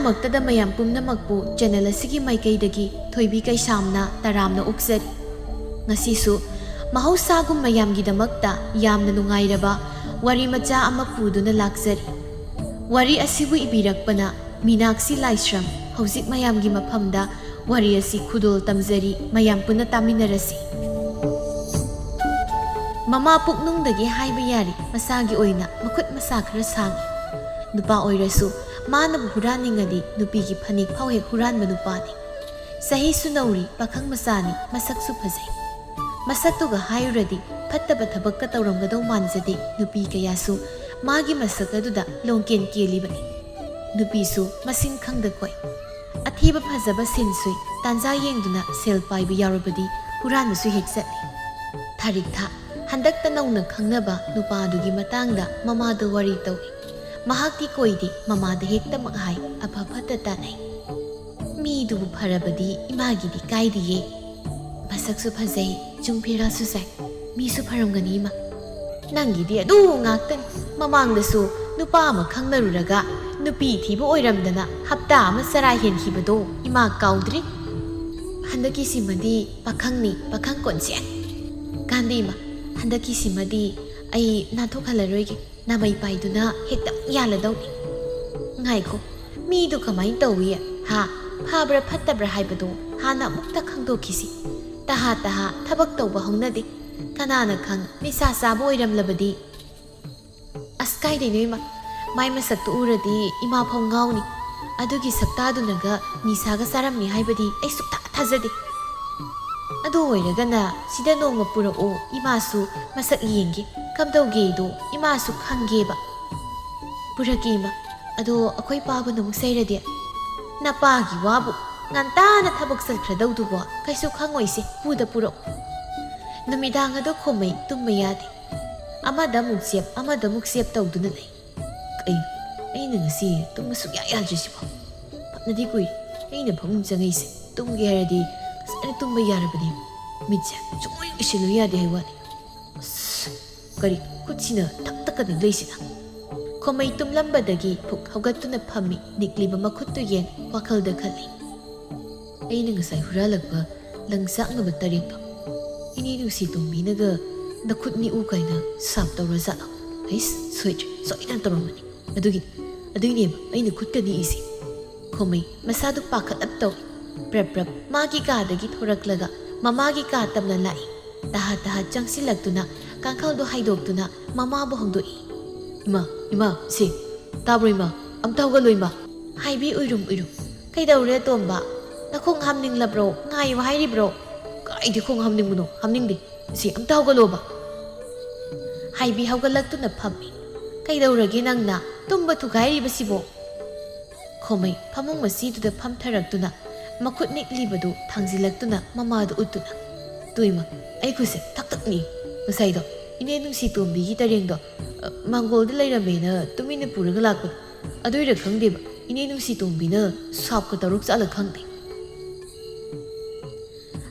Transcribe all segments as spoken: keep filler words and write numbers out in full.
ꯃꯛꯇꯗ ꯃꯌꯥꯝ ꯄꯨꯝꯅꯃꯛꯄꯨ ꯆꯦꯅꯦꯜ ꯑꯁꯤꯒꯤ ꯃꯥꯏꯀꯩꯗꯒꯤ ꯊꯣꯏꯕꯤ ꯀꯩꯁꯥꯝꯅ ꯇꯔꯥꯝꯅ ꯑꯣꯛꯆꯔꯤ꯫ ꯉꯁꯤꯁꯨ ꯃꯍꯧꯁꯥꯒꯨꯝ ꯃꯌꯥꯝꯒꯤꯗꯃꯛꯇ ꯌꯥꯝꯅ ꯅꯨꯡꯉꯥꯏꯔꯕ ꯋꯥꯔꯤ ꯃꯆꯥ ꯑꯃ ꯄꯨꯗꯨꯅ ꯂꯥꯛꯆꯔꯤ꯫ ꯋꯥꯔꯤ ꯑꯁꯤꯕꯨ ꯏꯕꯤꯔꯛꯄꯅ ꯃꯤꯅꯥꯛꯁꯤ ꯂꯥꯏꯁ꯭ꯔꯝ꯫ ꯍꯧꯖꯤꯛ ꯃꯌꯥꯝꯒꯤ ꯃꯐꯝꯗ ꯋꯥꯔꯤ ꯑꯁꯤ ꯈꯨꯗꯣꯜ ꯇꯝꯖꯔꯤ, ꯃꯌꯥꯝ ꯄꯨꯟꯅ ꯇꯥꯃꯤꯟꯅꯔꯁꯤ꯫ ꯃꯃꯥ ꯄꯨꯛꯅꯨꯡꯗꯒꯤ ꯍꯥꯏꯕ ꯌꯥꯔꯤ, ꯃꯁꯥꯒꯤ ꯑꯣꯏꯅ ꯃꯈꯨꯠ ꯃꯁꯥ ꯈꯔ ꯁꯥꯡꯏ꯫ ꯅꯨꯄꯥ ꯑꯣꯏꯔꯁꯨ ꯃꯥꯅꯕꯨ ꯍꯨꯔꯥꯟꯅꯤꯡꯉꯗꯤ ꯅꯨꯄꯤꯒꯤ ꯐꯅꯦꯛ ꯐꯥꯎ ꯍꯦꯛ ꯍꯨꯔꯥꯟꯕ ꯅꯨꯄꯥꯅꯤ꯫ ꯆꯍꯤꯁꯨ ꯅꯧꯔꯤ, ꯄꯥꯈꯪ ꯃꯆꯥꯅꯤ, ꯃꯁꯛꯁꯨ ꯐꯖꯩ꯫ ꯃꯁꯛꯇꯨꯒ ꯍꯥꯏꯔꯨꯔꯗꯤ ꯐꯠꯇꯕ ꯊꯕꯛꯀ ꯇꯧꯔꯝꯒꯗꯧ ꯃꯥꯟꯖꯗꯦ ꯅꯨꯄꯤ ꯀꯌꯥꯁꯨ ꯃꯥꯒꯤ ꯃꯁꯛ ꯑꯗꯨꯗ ꯂꯣꯡꯀꯦꯟ ꯀꯦꯜꯂꯤꯕꯅꯤ꯫ ꯅꯨꯄꯤꯁꯨ ꯃꯁꯤꯡ ꯈꯪꯗ ꯀꯣꯏ꯫ ꯑꯊꯤꯕ ꯐꯖꯕ ꯁꯤꯟ ꯁꯨꯏ, ꯇꯥꯟꯖꯥ ꯌꯦꯡꯗꯨꯅ ꯁꯦꯜ ꯄꯥꯏꯕ ꯌꯥꯎꯔꯕꯗꯤ ꯍꯨꯔꯥꯟꯕꯁꯨ ꯍꯦꯛ ꯆꯠꯂꯤ꯫ ꯊꯥꯔꯤꯛ ꯊꯥ ꯍꯟꯗꯛꯇ ꯅꯧꯅ ꯈꯪꯅꯕ ꯅꯨꯄꯥꯗꯨꯒꯤ ꯃꯇꯥꯡꯗ ꯃꯃꯥꯗ ꯋꯥꯔꯤ ꯇꯧꯏ꯫ ꯃꯍꯥꯛꯇꯤ ꯀꯣꯏꯗꯦ, ꯃꯃꯥꯗ ꯍꯦꯛꯇꯃꯛ ꯍꯥꯏ, ꯑꯐ ꯐꯠꯇ ꯇꯥꯟꯅꯩ꯫ ꯃꯤꯗꯨꯕꯨ ꯐꯔꯕꯗꯤ ꯏꯃꯥꯒꯤꯗꯤ ꯀꯥꯏꯗꯤꯌꯦ꯫ ꯃꯁꯛꯁꯨ ꯐꯖꯩ, ꯆꯨꯡ ꯐꯤꯔꯥꯁꯨ ꯆꯥꯏ, ꯃꯤꯁꯨ ꯐꯔꯝꯒꯅꯤ ꯏꯃꯥ꯫ ꯅꯪꯒꯤꯗꯤ ꯑꯗꯨ ꯉꯥꯛꯇꯅꯤ꯫ ꯃꯃꯥꯡꯗꯁꯨ ꯅꯨꯄꯥ ꯑꯃ ꯈꯪꯅꯔꯨꯔꯒ ꯅꯨꯄꯤ ꯊꯤꯕ ꯑꯣꯏꯔꯝꯗꯅ ꯍꯞꯇꯥ ꯑꯃ ꯆꯔꯥ ꯍꯦꯟꯈꯤꯕꯗꯣ ꯏꯃꯥ ꯀꯥꯎꯗ꯭ꯔꯤ꯫ ꯍꯟꯗꯛꯀꯤꯁꯤꯃꯗꯤ ꯄꯥꯈꯪꯅꯤ, ꯄꯥꯈꯪ ꯀꯣꯟꯁꯦꯟ꯫ ꯀꯥꯟꯗꯦ ꯏꯃꯥ, ꯍꯟꯗꯛꯀꯤꯁꯤꯃꯗꯤ ꯑꯩ ꯅꯥꯟꯊꯣꯛꯍꯜꯂꯔꯣꯏꯒꯦ꯫ ꯅꯥꯃꯩ ꯄꯥꯏꯗꯨꯅ ꯍꯦꯛꯇ ꯌꯥꯜꯂꯗꯧꯅꯤ꯫ ꯉꯥꯏꯈꯣ, ꯃꯤꯗꯨ ꯀꯃꯥꯏꯅ ꯇꯧꯏ? ꯍꯥ? ꯐꯕ꯭ꯔꯥ ꯐꯠꯇꯕ꯭ꯔꯥ ꯍꯥꯏꯕꯗꯨ ꯍꯥꯟꯅ ꯑꯃꯨꯛꯇ ꯈꯪꯗꯣꯛꯈꯤꯁꯤ꯫ ꯇꯍꯥ ꯇꯍꯥ ꯊꯕꯛ ꯇꯧꯕ ꯍꯧꯅꯗꯦ꯫ ꯀꯅꯥꯅ ꯈꯪ, ꯅꯤꯁꯥ ꯆꯥꯕ ꯑꯣꯏꯔꯝꯂꯕꯗꯤ? ꯑꯁ, ꯀꯥꯏꯗꯩꯅꯣ ꯏꯃꯥ? ꯃꯥꯏ ꯃꯁꯛꯇꯨ ꯎꯔꯗꯤ ꯏꯃꯥ ꯐꯥꯎ ꯉꯥꯎꯅꯤ꯫ ꯑꯗꯨꯒꯤ ꯁꯛꯇꯥꯗꯨꯅꯒ ꯅꯤꯁꯥꯒ ꯆꯥꯔꯝꯅꯤ ꯍꯥꯏꯕꯗꯤ ꯑꯩ ꯁꯨꯛꯊꯥ ꯊꯥꯖꯗꯦ꯫ ꯑꯗꯨ ꯑꯣꯏꯔꯒꯅ ꯁꯤꯗ ꯅꯣꯡꯃ ꯄꯨꯔꯛꯑꯣ, ꯏꯃꯥꯁꯨ ꯃꯁꯛ ꯌꯦꯡꯒꯦ꯫ ꯀꯝꯗꯧꯒꯦꯗꯣ ꯏꯃꯥꯁꯨ ꯈꯪꯒꯦꯕ꯫ ꯄꯨꯔꯛꯀꯦ ꯏꯃꯥ꯫ ꯑꯗꯣ ꯑꯩꯈꯣꯏ ꯄꯥꯕꯨ ꯑꯃꯨꯛ ꯆꯩꯔꯗꯤ? ꯅꯄꯥꯒꯤ ꯋꯥꯕꯨ, ꯉꯟꯇꯥꯅ ꯊꯕꯛ ꯆꯠꯈ꯭ꯔꯗꯧꯗꯨꯕꯣ, ꯀꯩꯁꯨ ꯈꯪꯉꯣꯏꯁꯦ, ꯄꯨꯗ ꯄꯨꯔꯛꯑꯣ꯫ ꯅꯨꯃꯤꯗꯥꯡ ꯑꯗꯣ ꯈꯣꯃꯩ ꯇꯨꯝꯕ ꯌꯥꯗꯦ꯫ ꯑꯃꯗ ꯑꯃꯨꯛ ꯆꯦꯞ, ꯑꯃꯗ ꯑꯃꯨꯛ ꯆꯦꯞ ꯇꯧꯗꯨꯅ ꯂꯩ꯫ ꯀꯩꯅꯣ, ꯑꯩꯅ ꯉꯁꯤ ꯇꯨꯝꯕ ꯁꯨꯛꯌꯥ ꯌꯥꯗ꯭ꯔꯤꯁꯤꯕꯣ? ꯐꯅꯗꯤ ꯀꯨꯏꯔꯦ ꯑꯩꯅ ꯐꯃꯨꯡ ꯆꯪꯉꯛꯏꯁꯦ꯫ ꯇꯨꯝꯒꯦ ꯍꯥꯏꯔꯗꯤ ꯉꯁꯥꯏꯅ ꯇꯨꯝꯕ ꯌꯥꯔꯕꯅꯤ꯫ ꯃꯤꯠꯁꯦ ꯁꯨꯡꯎꯏ ꯎꯏꯁꯤꯜꯂꯨ ꯌꯥꯗꯦ ꯍꯥꯏ ꯋꯥꯅꯤ꯫ ꯑꯁ, ꯀꯔꯤ ꯈꯨꯠꯁꯤꯅ ꯊꯛ ꯊꯛꯀ ꯅꯤꯛꯂꯛꯏꯁꯤꯅ? ꯈꯣꯃꯩ ꯇꯨꯝꯂꯝꯕꯗꯒꯤ ꯐꯨꯛ ꯍꯧꯒꯠꯇꯨꯅ ꯐꯝꯃꯤ꯫ ꯅꯤꯛꯂꯤꯕ ꯃꯈꯨꯠꯇꯨ ꯌꯦꯡ ꯋꯥꯈꯜꯗ ꯈꯜꯂꯤ꯫ ꯑꯩꯅ ꯉꯁꯥꯏ ꯍꯨꯔꯥꯜꯂꯛꯄ ꯂꯪꯆꯥꯛꯅꯕ ꯇꯔꯦꯠꯇꯣ ꯏꯅꯦ ꯅꯨꯡꯁꯤ ꯇꯣꯝꯕꯤꯅꯒ ꯅꯈꯨꯠ ꯅꯤꯛꯎ ꯀꯥꯏꯅ ꯁꯥꯞ ꯇꯧꯔꯖꯥꯠꯂꯣ? ꯍꯩꯁ, ꯁꯣꯏꯗ꯭ꯔꯦ, ꯁꯣꯏꯗꯅ ꯇꯧꯔꯝꯃꯅꯤ꯫ ꯑꯗꯨꯒꯤꯅꯤ, ꯑꯗꯨꯒꯤꯅꯦꯕ ꯑꯩꯅ ꯈꯨꯠꯀ ꯅꯤꯛꯏꯁꯦ꯫ ꯈꯣꯃꯩ ꯃꯁꯥꯗꯨ ꯄꯥꯈꯠꯂꯞ ꯇꯧꯏ꯫ ꯄ꯭ꯔꯞ ꯄ꯭ꯔꯞ ꯃꯥꯒꯤ ꯀꯥꯗꯒꯤ ꯊꯣꯔꯛꯂꯒ ꯃꯃꯥꯒꯤ ꯀꯥ ꯇꯝꯅ ꯂꯥꯛꯏ꯫ ꯇꯍꯥ ꯇꯍꯥ ꯆꯪꯁꯤꯜꯂꯛꯇꯨꯅ ꯀꯥꯡꯈꯜꯗꯨ ꯍꯥꯏꯗꯣꯛꯇꯨꯅ ꯃꯃꯥꯕꯨ ꯍꯧꯗꯣꯛꯏ꯫ "ꯏꯃꯥ, ꯏꯃꯥ, ꯁꯤ ꯇꯥꯕ꯭ꯔꯣ ꯏꯃꯥ? ꯑꯝꯇ ꯍꯧꯒꯠꯂꯣ ꯏꯃꯥ!" ꯍꯥꯏꯕꯤ ꯎꯏꯔꯨꯝ ꯎꯏꯔꯨꯝ꯫ "ꯀꯩꯗꯧꯔꯦ ꯇꯣꯝꯕ? ꯅꯈꯣꯡ ꯍꯥꯝꯅꯤꯡꯂꯕ꯭ꯔꯣ? ꯉꯥꯏꯌꯨ ꯍꯥꯏꯔꯤꯕ꯭ꯔꯣ?" "ꯀꯥꯏꯗꯤ ꯈꯣꯡ ꯍꯥꯝꯅꯤꯡꯕꯅꯣ? ꯍꯥꯝꯅꯤꯡꯗꯦ꯫ ꯁꯤ ꯑꯝꯇ ꯍꯧꯒꯠꯂꯣꯕ!" ꯍꯥꯏꯕꯤ ꯍꯧꯒꯠꯂꯛꯇꯨꯅ ꯐꯝꯃꯤ꯫ "ꯀꯩꯗꯧꯔꯒꯦ ꯅꯪꯅ? ꯇꯨꯝꯕ ꯊꯨꯒꯥꯏꯔꯤꯕꯁꯤꯕꯣ?" ꯈꯣꯃꯩ ꯐꯃꯨꯡ ꯃꯆꯤꯗꯨꯗ ꯐꯝꯊꯔꯛꯇꯨꯅ ꯃꯈꯨꯠ ꯅꯤꯛꯂꯤꯕꯗꯨ ꯊꯥꯡꯖꯤꯜꯂꯛꯇꯨꯅ ꯃꯃꯥꯗꯨ ꯎꯠꯇꯨꯅ, "ꯇꯨ ꯏꯃꯥ, ꯑꯩ ꯈꯨꯠꯁꯦ ꯊꯛ ꯊꯛ ꯅꯤꯛꯏ꯫ ꯉꯁꯥꯏꯗꯣ ꯏꯅꯦ ꯅꯨꯡꯁꯤ ꯇꯣꯝꯕꯤꯒꯤ ꯇꯔꯦꯡꯗꯣ, ꯑ, ꯃꯥꯡꯒꯣꯜꯗ ꯂꯩꯔꯝꯃꯦꯅ ꯇꯨꯃꯤꯟꯅ ꯄꯨꯔꯒ ꯂꯥꯛꯄꯅꯤ꯫ ꯑꯗꯨꯏꯔ ꯈꯪꯗꯦꯕ, ꯏꯅꯦ ꯅꯨꯡꯁꯤ ꯇꯣꯝꯕꯤꯅ ꯁꯥꯞꯀ ꯇꯧꯔꯛ ꯆꯥꯠꯂ ꯈꯪꯗꯦ꯫"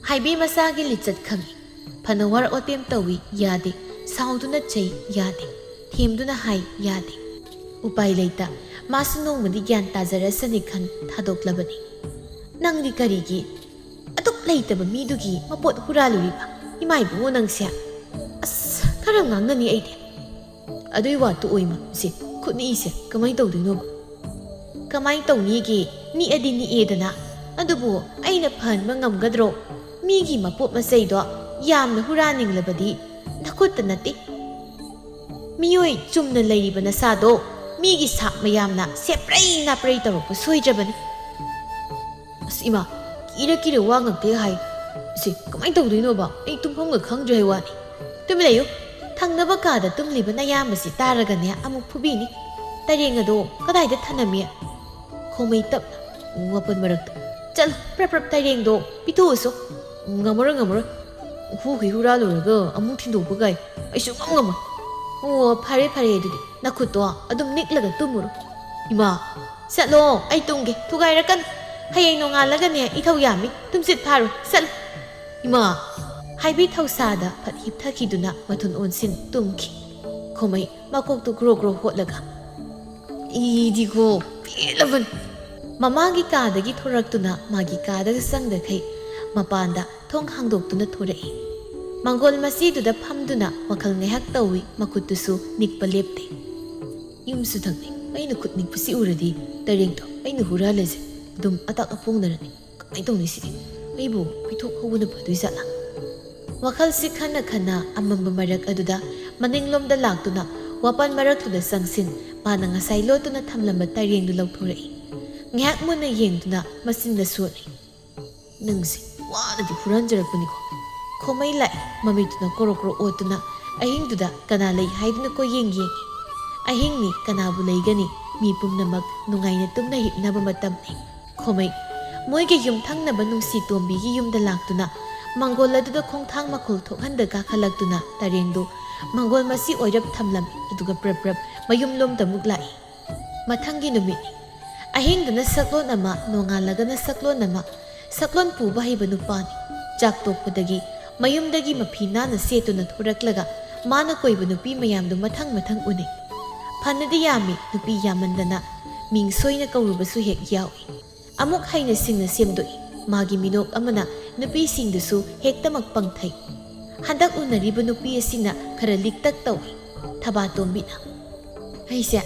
ꯍꯥꯏꯕꯤ ꯃꯆꯥꯒꯤ ꯂꯤꯆꯠ ꯈꯪꯏ꯫ ꯐꯅ ꯋꯥꯔꯛ ꯋꯥꯇꯦꯝ ꯇꯧꯏ, ꯌꯥꯗꯦ꯫ ꯁꯥꯎꯗꯨꯅ ꯆꯩ, ꯌꯥꯗꯦ꯫ ꯊꯦꯝꯗꯨꯅ ꯍꯥꯏ, ꯌꯥꯗꯦ꯫ ꯎꯄꯥꯏ ꯂꯩꯇ, ꯃꯥꯁꯨ ꯅꯣꯡꯃꯗꯤ ꯒ꯭ꯌꯥꯟ ꯇꯥꯖꯔꯁꯅꯤ ꯈꯟ ꯊꯥꯗꯣꯛꯂꯕꯅꯤ꯫ "ꯅꯪꯗꯤ ꯀꯔꯤꯒꯤ ꯑꯗꯨꯛ ꯂꯩꯇꯕ ꯃꯤꯗꯨꯒꯤ ꯃꯄꯣꯠ ꯍꯨꯔꯥꯜꯂꯨꯔꯤꯕ? ꯏꯃꯥ ꯏꯕꯨꯡꯉꯣ ꯅꯪꯁꯦ꯫ ꯑꯁ, ꯈꯔ ꯉꯥꯡꯅꯅꯤ ꯑꯩꯗꯤ꯫" "ꯑꯗꯨꯏ ꯋꯥ ꯇꯣꯛꯑꯣ ꯏꯃꯥ, ꯁꯤ ꯈꯨꯠ ꯅꯤꯛꯏꯁꯦ ꯀꯃꯥꯏꯅ ꯇꯧꯗꯣꯏꯅꯣꯕ?" "ꯀꯃꯥꯏꯅ ꯇꯧꯅꯤꯒꯦ? ꯅꯤꯛꯑꯗꯤ ꯅꯤꯛꯑꯦꯗꯅ꯫ ꯑꯗꯨꯕꯨ ꯑꯩꯅ ꯐꯍꯟꯕ ꯉꯝꯒꯗ꯭ꯔꯣ? ꯃꯤꯒꯤ ꯃꯄꯣꯠ ꯃꯆꯩꯗꯣ ꯌꯥꯝꯅ ꯍꯨꯔꯥꯟꯅꯤꯡꯂꯕꯗꯤ ꯅꯈꯨꯠꯇ ꯅꯠꯇꯦ꯫ ꯃꯤꯑꯣꯏ ꯆꯨꯝꯅ ꯂꯩꯔꯤꯕ ꯅꯁꯥꯗꯣ ꯃꯤꯒꯤ ꯁꯥꯞ ꯃꯌꯥꯝꯅ ꯁꯦꯞꯄ꯭ꯔꯩ ꯅꯥꯄ꯭ꯔꯩ ꯇꯧꯔꯛꯄ ꯁꯣꯏꯗ꯭ꯔꯕꯅꯤ꯫" "ꯑꯁ ꯏꯃꯥ, ꯀꯤꯔ ꯀꯤꯔ ꯋꯥ ꯉꯥꯡꯇꯦ ꯍꯥꯏ꯫ ꯁꯤ ꯀꯃꯥꯏꯅ ꯇꯧꯗꯣꯏꯅꯣꯕ? ꯑꯩ ꯇꯨꯝꯐꯝꯒ ꯈꯪꯗ꯭ꯔꯦ ꯍꯥꯏ ꯋꯥꯅꯤ꯫" "ꯇꯨꯃꯤꯟ ꯂꯩꯌꯨ꯫ ꯊꯪꯅꯕ ꯀꯥꯗ ꯇꯨꯝꯂꯤꯕ ꯅꯌꯥꯝꯕꯁꯤ ꯇꯥꯔꯒꯅꯦ ꯑꯃꯨꯛ ꯐꯨꯕꯤꯅꯤ꯫ ꯇꯔꯦꯡ ꯑꯗꯣ ꯀꯗꯥꯏꯗ ꯊꯅꯝꯃꯤ?" ꯈꯣꯃꯩ ꯇꯞꯅ ꯃꯄꯥꯟ ꯃꯔꯛꯇ꯫ "ꯆꯠꯂꯣ, ꯄ꯭ꯔꯞ ꯄ꯭ꯔꯞ ꯇꯔꯦꯡꯗꯣ ꯄꯤꯊꯣꯛꯎꯁꯣ꯫" "ꯉꯝꯃꯔꯣꯏ, ꯉꯝꯃꯔꯣꯏ꯫ ꯎꯈꯨꯈꯩ ꯍꯨꯔꯥꯜꯂꯨꯔꯒ ꯑꯃꯨꯛ ꯊꯤꯟꯗꯣꯛꯄ ꯀꯥꯏ꯫ ꯑꯩ ꯁꯨꯡꯉꯝ ꯉꯝꯃꯣꯏ꯫" "ꯑꯣ, ꯐꯔꯦ ꯐꯔꯦ ꯑꯗꯨꯗꯤ꯫ ꯅꯈꯨꯠꯇꯣ ꯑꯗꯨꯝ ꯅꯤꯛꯂꯒ ꯇꯨꯝꯃꯨꯔꯣ꯫" "ꯏꯃꯥ!" "ꯆꯠꯂꯣ, ꯑꯩ ꯇꯨꯝꯒꯦ꯫ ꯊꯨꯒꯥꯏꯔꯛꯀꯅꯨ꯫ ꯍꯌꯦꯡ ꯅꯣꯡꯉꯥꯜꯂꯒꯅꯦ ꯏꯊꯧ ꯌꯥꯝꯃꯤ꯫ ꯇꯨꯝꯁꯤꯠ ꯐꯥꯔꯣ꯫ ꯆꯠꯂꯣ꯫" "ꯏꯃꯥ!" ꯍꯥꯏꯕꯤ ꯊꯧꯁꯥꯗ ꯐꯠ ꯍꯤꯞꯊꯈꯤꯗꯨꯅ ꯃꯊꯨꯟ ꯑꯣꯟꯁꯤꯟ ꯇꯨꯝꯈꯤ꯫ ꯈꯣꯃꯩ ꯃꯀꯣꯛꯇꯨ ꯒ꯭ꯔꯣ ꯒ꯭ꯔꯣ ꯍꯣꯠꯂꯒ, ꯏꯗꯤꯀꯣ, ꯄꯦꯜꯂꯕꯅꯤ꯫ ꯃꯃꯥꯒꯤ ꯀꯥꯗꯒꯤ ꯊꯣꯔꯛꯇꯨꯅ ꯃꯥꯒꯤ ꯀꯥꯗ ꯆꯪꯗꯈꯩ ꯃꯄꯥꯟꯗ ꯊꯣꯡ ꯍꯥꯡꯗꯣꯛꯇꯨꯅ ꯊꯣꯔꯛꯏ꯫ ꯃꯪꯒꯣꯜ ꯃꯆꯤꯗꯨꯗ ꯐꯝꯗꯨꯅ ꯋꯥꯈꯜ ꯉꯥꯏꯍꯥꯛ ꯇꯧꯏ, ꯃꯈꯨꯠꯇꯨꯁꯨ ꯅꯤꯛꯄ ꯂꯦꯞꯇꯦ꯫ ꯌꯨꯝꯁꯨ ꯊꯪꯅꯩ, ꯑꯩꯅ ꯈꯨꯠ ꯅꯤꯛꯄꯁꯤ ꯎꯔꯗꯤ ꯇꯔꯦꯡꯗꯣ ꯑꯩꯅ ꯍꯨꯔꯥꯜꯂꯁꯦ ꯑꯗꯨꯝ ꯑꯇꯥꯛ ꯑꯄꯣꯡꯅꯔꯅꯤ꯫ ꯀꯃꯥꯏꯅ ꯇꯧꯅꯤ ꯁꯤꯗꯤ? ꯑꯩꯕꯨ ꯄꯤꯊꯣꯛꯍꯧꯕꯅ ꯐꯗꯣꯏ ꯖꯥꯠꯂꯥ? ꯋꯥꯈꯜꯁꯤ ꯈꯟꯅ ꯈꯟꯅ ꯑꯃꯝꯕ ꯃꯔꯛ ꯑꯗꯨꯗ ꯃꯅꯤꯡꯂꯣꯝꯗ ꯂꯥꯛꯇꯨꯅ ꯋꯥꯄꯟ ꯃꯔꯛꯇꯨꯗ ꯆꯪꯁꯤꯟ, ꯃꯥꯅ ꯉꯁꯥꯏ ꯂꯣꯠꯇꯨꯅ ꯊꯝꯂꯝꯕ ꯇꯔꯦꯡꯗꯨ ꯂꯧꯊꯣꯔꯛꯏ꯫ ꯉꯥꯏꯍꯥꯛ ꯃꯨꯟꯅ ꯌꯦꯡꯗꯨꯅ ꯃꯆꯤꯟꯗ ꯁꯣꯜꯂꯤ꯫ "ꯅꯪꯁꯦ ꯋꯥꯅꯗꯤ ꯍꯨꯔꯥꯟꯖꯔꯛꯄꯅꯤꯀꯣ?" ꯈꯣꯃꯩ ꯂꯥꯛꯏ, ꯃꯃꯤꯠꯇꯨꯅ ꯀꯣꯔꯣ ꯀꯣꯔꯣ ꯑꯣꯠꯇꯨꯅ꯫ ꯑꯍꯤꯡꯗꯨꯗ ꯀꯅꯥ ꯂꯩ ꯍꯥꯏꯗꯨꯅ ꯀꯣꯏꯌꯦꯡ ꯌꯦꯡꯏ꯫ ꯑꯍꯤꯡꯅꯤ, ꯀꯅꯥꯕꯨ ꯂꯩꯒꯅꯤ? ꯃꯤ ꯄꯨꯝꯅꯃꯛ ꯅꯨꯡꯉꯥꯏꯅ ꯇꯨꯝꯅ ꯍꯤꯞꯅꯕ ꯃꯇꯝꯅꯤ꯫ ꯈꯣꯃꯩ, ꯃꯣꯏꯒꯤ ꯌꯨꯝ ꯊꯪꯅꯕ ꯅꯨꯡꯁꯤ ꯇꯣꯝꯕꯤꯒꯤ ꯌꯨꯝꯗ ꯂꯥꯛꯇꯨꯅ ꯃꯪꯒꯣꯜ ꯑꯗꯨꯗ ꯈꯣꯡꯊꯥꯡ ꯃꯈꯣꯜ ꯊꯣꯛꯍꯟꯗ ꯀꯥꯈꯠꯂꯛꯇꯨꯅ ꯇꯔꯦꯡꯗꯨ ꯃꯪꯒꯣꯜ ꯃꯆꯤ ꯑꯣꯏꯔꯞ ꯊꯝꯂꯝꯃꯤ, ꯑꯗꯨꯒ ꯄ꯭ꯔꯞ ꯄ꯭ꯔꯞ ꯃꯌꯨꯝꯂꯣꯝꯗ ꯑꯃꯨꯛ ꯂꯥꯛꯏ꯫ ꯃꯊꯪꯒꯤ ꯅꯨꯃꯤꯠꯅꯤ꯫ ꯑꯍꯤꯡꯗꯅ ꯁꯛꯂꯣꯟ ꯑꯃ, ꯅꯣꯡꯉꯥꯜꯂꯒꯅ ꯁꯛꯂꯣꯟ ꯑꯃ꯫ ꯁꯛꯂꯣꯟ ꯄꯨꯕ ꯍꯩꯕ ꯅꯨꯄꯥꯅꯤ꯫ ꯆꯥꯛ ꯇꯣꯛꯄꯗꯒꯤ ꯃꯌꯨꯝꯗꯒꯤ ꯃꯐꯤ ꯅꯥꯟꯅ ꯁꯦꯠꯇꯨꯅ ꯊꯣꯔꯛꯂꯒ ꯃꯥꯅ ꯀꯣꯏꯕ ꯅꯨꯄꯤ ꯃꯌꯥꯝꯗꯨ ꯃꯊꯪ ꯃꯊꯪ ꯎꯅꯩ꯫ ꯐꯅꯗꯤ ꯌꯥꯝꯃꯤ, ꯅꯨꯄꯤ ꯌꯥꯝꯃꯟꯗꯅ ꯃꯤꯡ ꯁꯣꯏꯅ ꯀꯧꯔꯨꯕꯁꯨ ꯍꯦꯛ ꯌꯥꯎꯏ꯫ ꯑꯃꯨꯛ ꯍꯩꯅ ꯁꯤꯡꯅ ꯁꯦꯝꯗꯣꯛꯏ꯫ ꯃꯥꯒꯤ ꯃꯤꯅꯣꯛ ꯑꯃꯅ ꯅꯨꯄꯤꯁꯤꯡꯗꯨꯁꯨ ꯍꯦꯛꯇꯃꯛ ꯄꯪꯊꯩ꯫ ꯍꯟꯗꯛ ꯎꯅꯔꯤꯕ ꯅꯨꯄꯤ ꯑꯁꯤꯅ ꯈꯔ ꯂꯤꯛꯇꯛ ꯇꯧꯏ꯫ ꯊꯕꯥꯇꯣꯝꯕꯤꯅ, "ꯑꯩꯁꯦ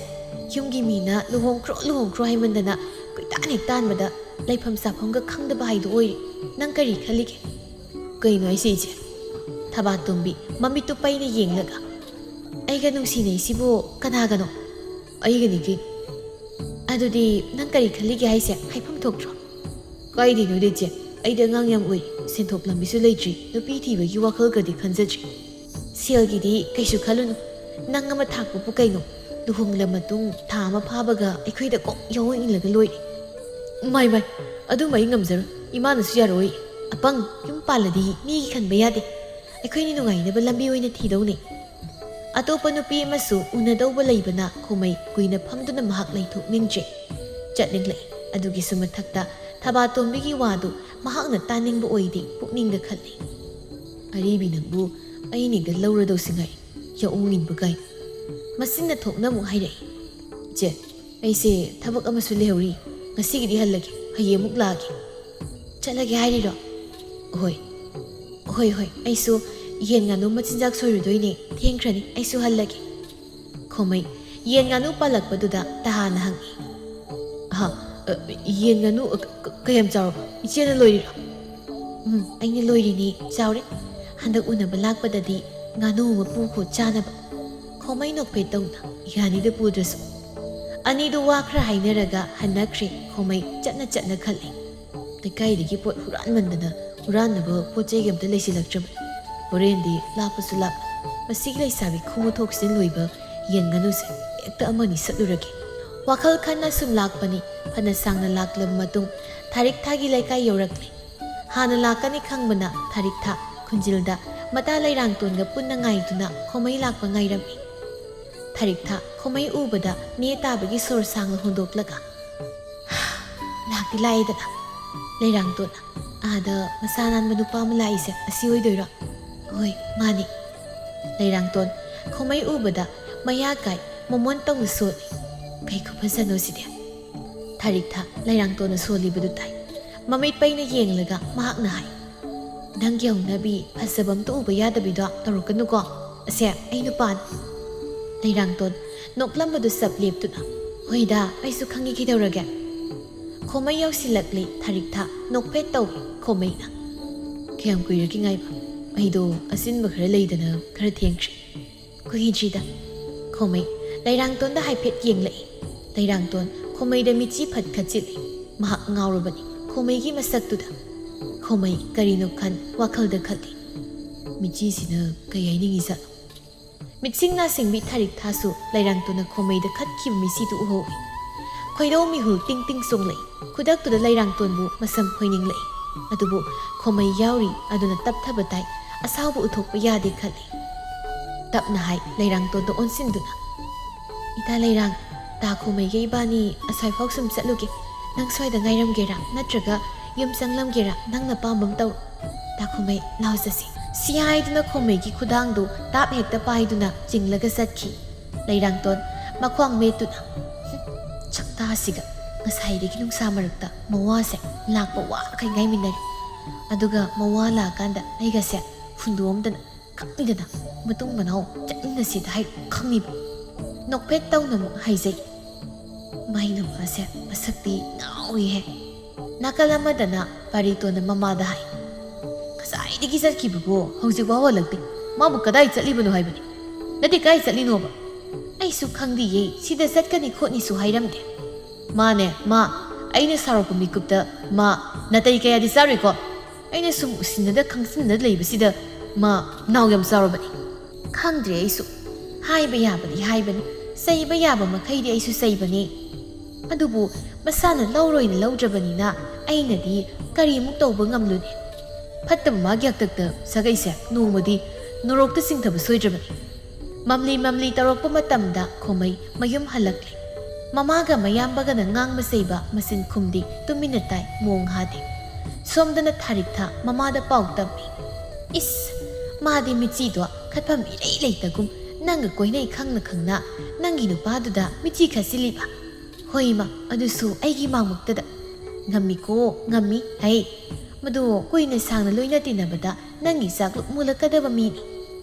ꯌꯨꯝꯒꯤ ꯃꯤꯅ ꯂꯨꯍꯣꯡꯈ꯭ꯔꯣ, ꯂꯨꯍꯣꯡꯈ꯭ꯔꯣ ꯍꯥꯏꯃꯟꯗꯅ ꯀꯣꯏꯇꯥꯟ ꯍꯦꯛ ꯇꯥꯟꯕꯗ ꯂꯩꯐꯝ ꯆꯥꯐꯝꯒ ꯈꯪꯗꯕ ꯍꯥꯏꯗꯨ ꯑꯣꯏꯔꯦ꯫ ꯅꯪ ꯀꯔꯤ ꯈꯜꯂꯤꯒꯦ?" "ꯀꯩꯅꯣ ꯍꯥꯏꯁꯦ, ꯏꯆꯦ?" ꯊꯕꯥꯇꯣꯝꯕꯤ ꯃꯃꯤꯠꯇꯨ ꯄꯩꯅ ꯌꯦꯡꯂꯒ, "ꯑꯩꯒ ꯅꯨꯡꯁꯤꯅꯩꯁꯤꯕꯨ ꯀꯅꯥꯒꯅꯣ?" "ꯑꯩꯒꯅꯤ ꯀꯩꯅꯣ꯫" "ꯑꯗꯨꯗꯤ ꯅꯪ ꯀꯔꯤ ꯈꯜꯂꯤꯒꯦ ꯍꯥꯏꯁꯦ ꯍꯥꯏꯐꯝ ꯊꯣꯛꯇ꯭ꯔꯣ?" "ꯀꯥꯏꯗꯩꯅꯣꯗ ꯏꯆꯦ, ꯑꯩꯗꯤ ꯑꯉꯥꯡ ꯌꯥꯝ ꯑꯣꯏꯔꯤ, ꯁꯦꯟꯊꯣꯛ ꯂꯝꯕꯤꯁꯨ ꯂꯩꯇ꯭ꯔꯤ, ꯅꯨꯄꯤ ꯊꯤꯕꯒꯤ ꯋꯥꯈꯜꯒꯗꯤ ꯈꯟꯖꯗ꯭ꯔꯤ꯫" "ꯁꯦꯜꯒꯤꯗꯤ ꯀꯩꯁꯨ ꯈꯜꯂꯨꯅꯨ, ꯅꯪ ꯑꯃ ꯊꯥꯛꯄꯕꯨ ꯀꯩꯅꯣ? ꯂꯨꯍꯣꯡꯂ ꯃꯇꯨꯡ ꯊꯥ ꯑꯃ ꯐꯥꯕꯒ ꯑꯩꯈꯣꯏꯗ ꯀꯣꯛ ꯌꯥꯎꯍꯟ ꯏꯜꯂꯒ ꯂꯣꯏꯔꯦ꯫" "ꯃꯥꯏ ꯃꯥꯏ, ꯑꯗꯨꯝꯕ ꯑꯩ ꯉꯝꯖꯔꯣꯏ, ꯏꯃꯥꯅꯁꯨ ꯌꯥꯔꯣꯏ꯫ ꯑꯄꯪ, ꯌꯨꯝ ꯄꯥꯜꯂꯗꯤ ꯃꯤꯒꯤ ꯈꯟꯕ ꯌꯥꯗꯦ, ꯑꯩꯈꯣꯏꯅꯤ ꯅꯨꯡꯉꯥꯏꯅꯕ ꯂꯝꯕꯤ ꯑꯣꯏꯅ ꯊꯤꯗꯧꯅꯦ꯫" ꯑꯇꯣꯞꯄ ꯅꯨꯄꯤ ꯑꯃꯁꯨ ꯎꯅꯗꯧꯕ ꯂꯩꯕꯅ ꯈꯣꯃꯩ ꯀꯨꯏꯅ ꯐꯝꯗꯨꯅ ꯃꯍꯥꯛ ꯂꯩꯊꯣꯛꯅꯤꯡꯗ꯭ꯔꯦ꯫ ꯆꯠꯅꯤꯡꯂꯛꯏ꯫ ꯑꯗꯨꯒꯤꯁꯨ ꯃꯊꯛꯇ ꯊꯕꯥꯇꯣꯝꯕꯤꯒꯤ ꯋꯥꯗꯨ ꯃꯍꯥꯛꯅ ꯇꯥꯅꯤꯡꯕ ꯑꯣꯏꯗꯦ, ꯄꯨꯛꯅꯤꯡꯗ ꯈꯜꯂꯤ꯫ "ꯑꯔꯤꯕꯤ ꯅꯪꯕꯨ ꯑꯩꯅꯤꯗ ꯂꯧꯔꯗꯧꯁꯤ ꯉꯥꯏ, ꯌꯥꯑꯣꯡ ꯏꯟꯕ ꯀꯥꯏꯅ꯫" ꯃꯆꯤꯟꯅ ꯊꯣꯛꯅ ꯑꯃꯨꯛ ꯍꯥꯏꯔꯛꯏ꯫ "ꯏꯆꯦ, "ꯑꯩꯁꯦ ꯊꯕꯛ ꯑꯃꯁꯨ ꯂꯩꯍꯧꯔꯤ, ꯉꯁꯤꯒꯤꯗꯤ ꯍꯜꯂꯒꯦ, ꯍꯌꯦꯡꯃꯨꯛ ꯂꯥꯛꯑꯒꯦ꯫" "ꯆꯠꯂꯒꯦ ꯍꯥꯏꯔꯤꯔꯣ?" "ꯍꯣꯏ, ꯍꯣꯏ, ꯍꯣꯏ, ꯑꯩꯁꯨ ꯌꯦꯟ ꯉꯥꯅꯨ ꯃꯆꯤꯟꯖꯥꯛ ꯁꯣꯏꯔꯨꯗꯣꯏꯅꯦ, ꯊꯦꯡꯈ꯭ꯔꯅꯤ, ꯑꯩꯁꯨ ꯍꯜꯂꯒꯦ꯫" ꯈꯣꯃꯩ ꯌꯦꯟ ꯉꯥꯅꯨ ꯄꯥꯜꯂꯛꯄꯗꯨꯗ ꯇꯍꯥꯅ ꯍꯪꯉꯤ꯫ "ꯑꯍ, ꯑ, ꯌꯦꯟ ꯉꯥꯅꯨ, ꯑ, ꯀ-, ꯀ-, ꯀꯌꯥꯝ ꯆꯥꯎꯔꯕ? ꯏꯆꯦꯅ ꯂꯣꯏꯔꯤꯔꯣ?" "ꯎꯝ, ꯑꯩꯅ ꯂꯣꯏꯔꯤꯅꯦ, ꯆꯥꯎꯔꯦ꯫ ꯍꯟꯗꯛ ꯎꯅꯕ ꯂꯥꯛꯄꯗꯗꯤ ꯉꯥꯅꯨ ꯑꯃ ꯄꯨꯈꯣ ꯆꯥꯅꯕ꯫" ꯈꯣꯃꯩ ꯅꯣꯛꯐꯦꯠ ꯇꯧꯅ, "ꯌꯥꯅꯤꯗ ꯄꯨꯗ꯭ꯔꯁꯨ꯫" ꯑꯅꯤꯗꯨ ꯋꯥ ꯈꯔ ꯍꯥꯏꯅꯔꯒ ꯍꯟꯅꯈ꯭ꯔꯦ꯫ ꯈꯣꯃꯩ ꯆꯠꯅ ꯆꯠꯅ ꯈꯜꯂꯤ, "ꯂꯩꯀꯥꯏꯗꯒꯤ ꯄꯣꯠ ꯍꯨꯔꯥꯟꯃꯟꯗꯅ ꯍꯨꯔꯥꯟꯅꯕ ꯄꯣꯠ ꯆꯩꯒ ꯑꯝꯇ ꯂꯩꯁꯤꯜꯂꯛꯇ꯭ꯔꯕꯅꯤ꯫ ꯍꯣꯔꯦꯟꯗꯤ ꯂꯥꯞꯄꯁꯨ ꯂꯥꯞ, ꯃꯁꯤꯒꯤ ꯂꯩꯁꯥꯕꯤ ꯈꯨꯃꯨ ꯊꯣꯛꯁꯤꯟ ꯂꯣꯏꯕ ꯌꯦꯟ ꯉꯥꯅꯨꯁꯦ ꯍꯦꯛꯇ ꯑꯃꯅꯤ ꯁꯠꯂꯨꯔꯒꯦ꯫" ꯋꯥꯈꯜ ꯈꯟꯅ ꯁꯨꯝ ꯂꯥꯛꯄꯅꯤ꯫ ꯐꯅ ꯁꯥꯡꯅ ꯂꯥꯛꯂꯕ ꯃꯇꯨꯡ ꯊꯥꯔꯤꯛ ꯊꯥꯒꯤ ꯂꯩꯀꯥꯏ ꯌꯧꯔꯛꯂꯦ꯫ ꯍꯥꯟꯅ ꯂꯥꯛꯀꯅꯤ ꯈꯪꯕꯅ ꯊꯥꯔꯤꯛ ꯊꯥ ꯈꯨꯟꯖꯤꯜꯗ ꯃꯇꯥ ꯂꯩꯔꯥꯡꯇꯣꯟꯒ ꯄꯨꯟꯅ ꯉꯥꯏꯗꯨꯅ ꯈꯣꯃꯩ ꯂꯥꯛꯄ ꯉꯥꯏꯔꯝꯃꯤ꯫ ꯊꯥꯔꯤꯛ ꯊꯥ ꯈꯣꯃꯩ ꯎꯕꯗ ꯅꯦ ꯇꯥꯕꯒꯤ ꯁꯣꯔ ꯁꯥꯡꯅ ꯍꯣꯟꯗꯣꯛꯂꯒ, "ꯂꯥꯛꯇꯤ ꯂꯥꯛꯑꯦꯗꯅ꯫ ꯂꯩꯔꯥꯡꯇꯣꯟ, ꯑꯥꯗ ꯃꯁꯥ ꯅꯥꯟꯕ ꯅꯨꯄꯥ ꯑꯃ ꯂꯥꯛꯏꯁꯦ ꯑꯁꯤ ꯑꯣꯏꯗꯣꯏꯔꯣ?" "ꯍꯣꯏ, ꯃꯥꯅꯤ꯫" ꯂꯩꯔꯥꯡꯇꯣꯟ ꯈꯣꯃꯩ ꯎꯕꯗ ꯃꯌꯥ ꯀꯥꯏ ꯃꯣꯃꯣꯟ ꯇꯧꯅ ꯁꯣꯜꯂꯤ꯫ "ꯀꯩ ꯈꯨꯐꯖꯅꯣ ꯁꯤꯗꯤ?" ꯊꯥꯔꯤꯛ ꯊꯥ ꯂꯩꯔꯥꯡꯇꯣꯟꯅ ꯁꯣꯜꯂꯤꯕꯗꯨ ꯇꯥꯏ꯫ ꯃꯃꯤꯠ ꯄꯩꯅ ꯌꯦꯡꯂꯒ ꯃꯍꯥꯛꯅ ꯍꯥꯏ, "ꯅꯪꯒꯤ ꯍꯧꯅꯕꯤ ꯐꯖꯕ ꯑꯝꯇ ꯎꯕ ꯌꯥꯗꯕꯤꯗꯣ ꯇꯧꯔꯛꯀꯅꯨꯀꯣ꯫ ꯑꯁꯦ ꯑꯩ ꯅꯨꯄꯥꯅꯤ꯫" ꯂꯩꯔꯥꯡꯇꯣꯟ ꯅꯣꯛꯂꯝꯕꯗꯨ ꯆꯞ ꯂꯦꯞꯇꯨꯅ, "ꯍꯣꯏꯗ, ꯑꯩꯁꯨ ꯈꯪꯉꯤ ꯀꯩꯗꯧꯔꯒꯦ꯫" ꯈꯣꯃꯩ ꯌꯧꯁꯤꯜꯂꯛꯂꯤ꯫ ꯊꯥꯔꯤꯛ ꯊꯥ ꯅꯣꯛꯐꯦꯠ ꯇꯧꯏ꯫ ꯈꯣꯃꯩꯅ, "ꯀꯌꯥꯝ ꯀꯨꯏꯔꯒꯦ ꯉꯥꯏꯕ? ꯑꯩꯗꯣ ꯑꯁꯤꯟꯕ ꯈꯔ ꯂꯩꯗꯅ ꯈꯔ ꯊꯦꯡꯈ꯭ꯔꯦ꯫" "ꯀꯨꯏꯗ꯭ꯔꯤꯗ꯫" ꯈꯣꯃꯩ ꯂꯩꯔꯥꯡꯇꯣꯟꯗ ꯍꯥꯏꯐꯦꯠ ꯌꯦꯡꯂꯛꯏ꯫ ꯂꯩꯔꯥꯡꯇꯣꯟ ꯈꯣꯃꯩꯗ ꯃꯤꯠꯆꯤ ꯐꯠ ꯈꯠꯆꯤꯜꯂꯤ꯫ ꯃꯍꯥꯛ ꯉꯥꯎꯔꯕꯅꯤ ꯈꯣꯃꯩꯒꯤ ꯃꯁꯛꯇꯨꯗ꯫ ꯈꯣꯃꯩ ꯀꯔꯤꯅꯣ ꯈꯟ ꯋꯥꯈꯜꯗ ꯈꯜꯂꯤ, "ꯃꯤꯠꯆꯤꯁꯤꯅ ꯀꯩ ꯍꯥꯏꯅꯤꯡꯉꯤꯖꯥꯠꯅꯣ?" ꯃꯤꯠꯁꯤꯡ ꯅꯥꯁꯤꯡꯕꯤ ꯊꯥꯔꯤꯛ ꯊꯥꯁꯨ ꯂꯩꯔꯥꯡꯇꯣꯟꯅ ꯈꯣꯃꯩꯗ ꯈꯠꯈꯤꯕ ꯃꯤꯠꯆꯤꯗꯨ ꯎꯍꯧꯏ꯫ ꯈꯣꯏꯗꯧ ꯃꯤꯍꯨꯜ ꯇꯤꯡ ꯇꯤꯡ ꯆꯣꯡꯂꯛꯏ꯫ ꯈꯨꯗꯛꯇꯨꯗ ꯂꯩꯔꯥꯡꯇꯣꯟꯕꯨ ꯃꯁꯝ ꯈꯣꯏꯅꯤꯡꯂꯛꯏ꯫ ꯑꯗꯨꯕꯨ ꯈꯣꯃꯩ ꯌꯥꯎꯔꯤ ꯑꯗꯨꯅ ꯇꯞꯊꯕ ꯇꯥꯏ, ꯑꯁꯥꯎꯕ ꯎꯠꯊꯣꯛꯄ ꯌꯥꯗꯦ ꯈꯜꯂꯤ꯫ ꯇꯞꯅ ꯍꯥꯏ ꯂꯩꯔꯥꯡꯇꯣꯟꯗ ꯑꯣꯟꯁꯤꯟꯗꯨꯅ, "ꯏꯇꯥ ꯂꯩꯔꯥꯡ, ꯇꯥ ꯈꯣꯃꯩꯒ ꯏꯕꯥꯅꯤ ꯑꯁ꯭ꯋꯥꯏꯐꯥꯎ ꯁꯨꯝ ꯆꯠꯂꯨꯒꯦ꯫ ꯅꯪ ꯁ꯭ꯋꯥꯏꯗ ꯉꯥꯏꯔꯝꯒꯦꯔꯥ ꯅꯠꯇ꯭ꯔꯒ ꯌꯨꯝ ꯆꯪꯂꯝꯒꯦꯔꯥ? ꯅꯪꯅ ꯑꯄꯥꯝꯕ ꯑꯃ ꯇꯧꯔꯣ꯫ ꯇꯥ ꯈꯣꯃꯩ, ꯂꯥꯎ ꯆꯠꯁꯤ꯫" ꯁꯤ ꯍꯥꯏꯗꯨꯅ ꯈꯣꯃꯩꯒꯤ ꯈꯨꯗꯥꯡꯗꯨ ꯇꯥꯞ ꯍꯦꯛꯇ ꯄꯥꯏꯗꯨꯅ ꯆꯤꯡꯂꯒ ꯆꯠꯈꯤ꯫ ꯂꯩꯔꯥꯡꯇꯣꯟ ꯃꯈ꯭ꯋꯥꯡ ꯃꯦꯠꯇꯨꯅ, "ꯍꯨꯝ, ꯑꯁꯤꯒ ꯉꯁꯥꯏꯗꯒꯤ ꯅꯨꯡꯁꯥ ꯃꯔꯛꯇ ꯃꯋꯥꯁꯦ ꯂꯥꯛꯄ ꯋꯥꯈꯩ ꯉꯥꯏꯃꯤꯟꯅꯔꯦ꯫ ꯑꯗꯨꯒ ꯃꯋꯥ ꯂꯥꯛꯑꯀꯥꯟꯗ ꯑꯩꯒꯁꯦ ꯍꯨꯟꯗꯣꯛꯑꯝꯗꯅ ꯈꯪꯗꯅ ꯃꯇꯨꯡ ꯃꯅꯥꯎ ꯆꯠꯃꯤꯟꯅꯁꯤꯗ ꯍꯥꯏ ꯈꯪꯉꯤꯕ꯫ ꯅꯣꯛꯐꯦꯠ ꯇꯧꯅ ꯑꯃꯨꯛ ꯍꯥꯏꯖꯩ꯫ ꯃꯥꯏ ꯅꯨꯄꯥꯁꯦ ꯃꯁꯛꯇꯤ ꯉꯥꯎꯏꯍꯦ꯫ ꯅꯥꯀꯜ ꯑꯃꯗꯅ ꯄꯥꯔꯤꯇꯣꯟꯅ ꯃꯃꯥꯗ ꯍꯥꯏ, "ꯉꯁꯥꯏꯗꯒꯤ ꯆꯠꯈꯤꯕꯕꯨ ꯍꯧꯖꯤꯛꯐꯥꯎ ꯍꯜꯂꯛꯇꯦ꯫ ꯃꯥꯕꯨ ꯀꯗꯥꯏ ꯆꯠꯂꯤꯕꯅꯣ ꯍꯥꯏꯕꯅꯤ? ꯅꯠꯇꯦ, ꯀꯥꯏ ꯆꯠꯂꯤꯅꯣꯕ?" "ꯑꯩꯁꯨ ꯈꯪꯗꯤꯌꯦ, ꯁꯤꯗ ꯆꯠꯀꯅꯤ ꯈꯣꯠꯅꯤꯁꯨ ꯍꯥꯏꯔꯝꯗꯦ꯫ ꯃꯥꯅꯦ, ꯃꯥ, ꯑꯩꯅ ꯁꯥꯎꯔꯛꯄ ꯃꯤꯀꯨꯞꯇ ꯃꯥ ꯅꯥꯇꯩ ꯀꯌꯥꯗꯤ ꯆꯥꯔꯣꯏꯀꯣ꯫ ꯑꯩꯅ ꯁꯨꯝ ꯎꯁꯤꯟꯅꯗ ꯈꯪꯁꯤꯟꯅꯗ ꯂꯩꯕꯁꯤꯗ ꯃꯥ ꯅꯥꯎ ꯌꯥꯝ ꯆꯥꯎꯔꯕꯅꯤ꯫ ꯈꯪꯗ꯭ꯔꯦ ꯑꯩꯁꯨ꯫ ꯍꯥꯏꯕ ꯌꯥꯕꯗꯤ ꯍꯥꯏꯕꯅꯤ, ꯆꯩꯕ ꯌꯥꯕ ꯃꯈꯩꯗꯤ ꯑꯩꯁꯨ ꯆꯩꯕꯅꯤ꯫ ꯑꯗꯨꯕꯨ ꯃꯁꯥꯅ ꯂꯧꯔꯣꯏꯅ ꯂꯧꯗ꯭ꯔꯕꯅꯤꯅ ꯑꯩꯅꯗꯤ ꯀꯔꯤꯃꯨꯛ ꯇꯧꯕ ꯉꯝꯂꯨꯅꯤ? ꯐꯠꯇꯕ ꯃꯥꯒꯤ ꯍꯥꯛꯇꯛꯇ ꯁꯥꯒꯩꯁꯦ ꯅꯣꯡꯃꯗꯤ ꯅꯣꯔꯣꯛꯇ ꯆꯤꯡꯊꯕ ꯁꯣꯏꯗ꯭ꯔꯕꯅꯤ꯫" ꯃꯝꯂꯤ ꯃꯝꯂꯤ ꯇꯧꯔꯛꯄ ꯃꯇꯝꯗ ꯈꯣꯃꯩ ꯃꯌꯨꯝ ꯍꯜꯂꯛꯂꯦ꯫ ꯃꯃꯥꯒ ꯃꯌꯥꯝꯕꯒꯅ ꯉꯥꯡꯕ ꯆꯩꯕ ꯃꯆꯤꯟ ꯈꯨꯝꯗꯦ, ꯇꯨꯃꯤꯟꯅ ꯇꯥꯏ, ꯃꯣꯡ ꯍꯥꯗꯦ꯫ ꯁꯣꯝꯗꯅ ꯊꯥꯔꯤꯛꯊ ꯃꯃꯥꯗ ꯄꯥꯎ ꯇꯝꯃꯤ꯫ "ꯏꯁ, ꯃꯥꯗꯤ ꯃꯤꯆꯤꯗꯣ ꯈꯠꯐꯝ ꯏꯔꯩ ꯂꯩꯇꯒꯨꯝ ꯅꯪꯒ ꯀꯣꯏꯅꯩ ꯈꯪꯅ ꯈꯪꯅ ꯅꯪꯒꯤ ꯅꯨꯄꯥꯗꯨꯗ ꯃꯤꯆꯤ ꯈꯠꯆꯤꯜꯂꯤꯕ꯫ ꯍꯣꯏꯃ, ꯑꯗꯨꯁꯨ ꯑꯩꯒꯤ ꯃꯥꯡꯃꯛꯇꯗ꯫ ꯉꯝꯃꯤꯀꯣ, ꯉꯝꯃꯤ ꯍꯩ꯫ ꯃꯗꯨ ꯀꯨꯏꯅ ꯁꯥꯡꯅ ꯂꯣꯏꯅ ꯇꯤꯟꯅꯕꯗ ꯅꯪꯒꯤ ꯆꯥꯛꯂꯨꯛ ꯃꯨꯜꯂꯛꯀꯗꯕ ꯃꯤꯅꯤ꯫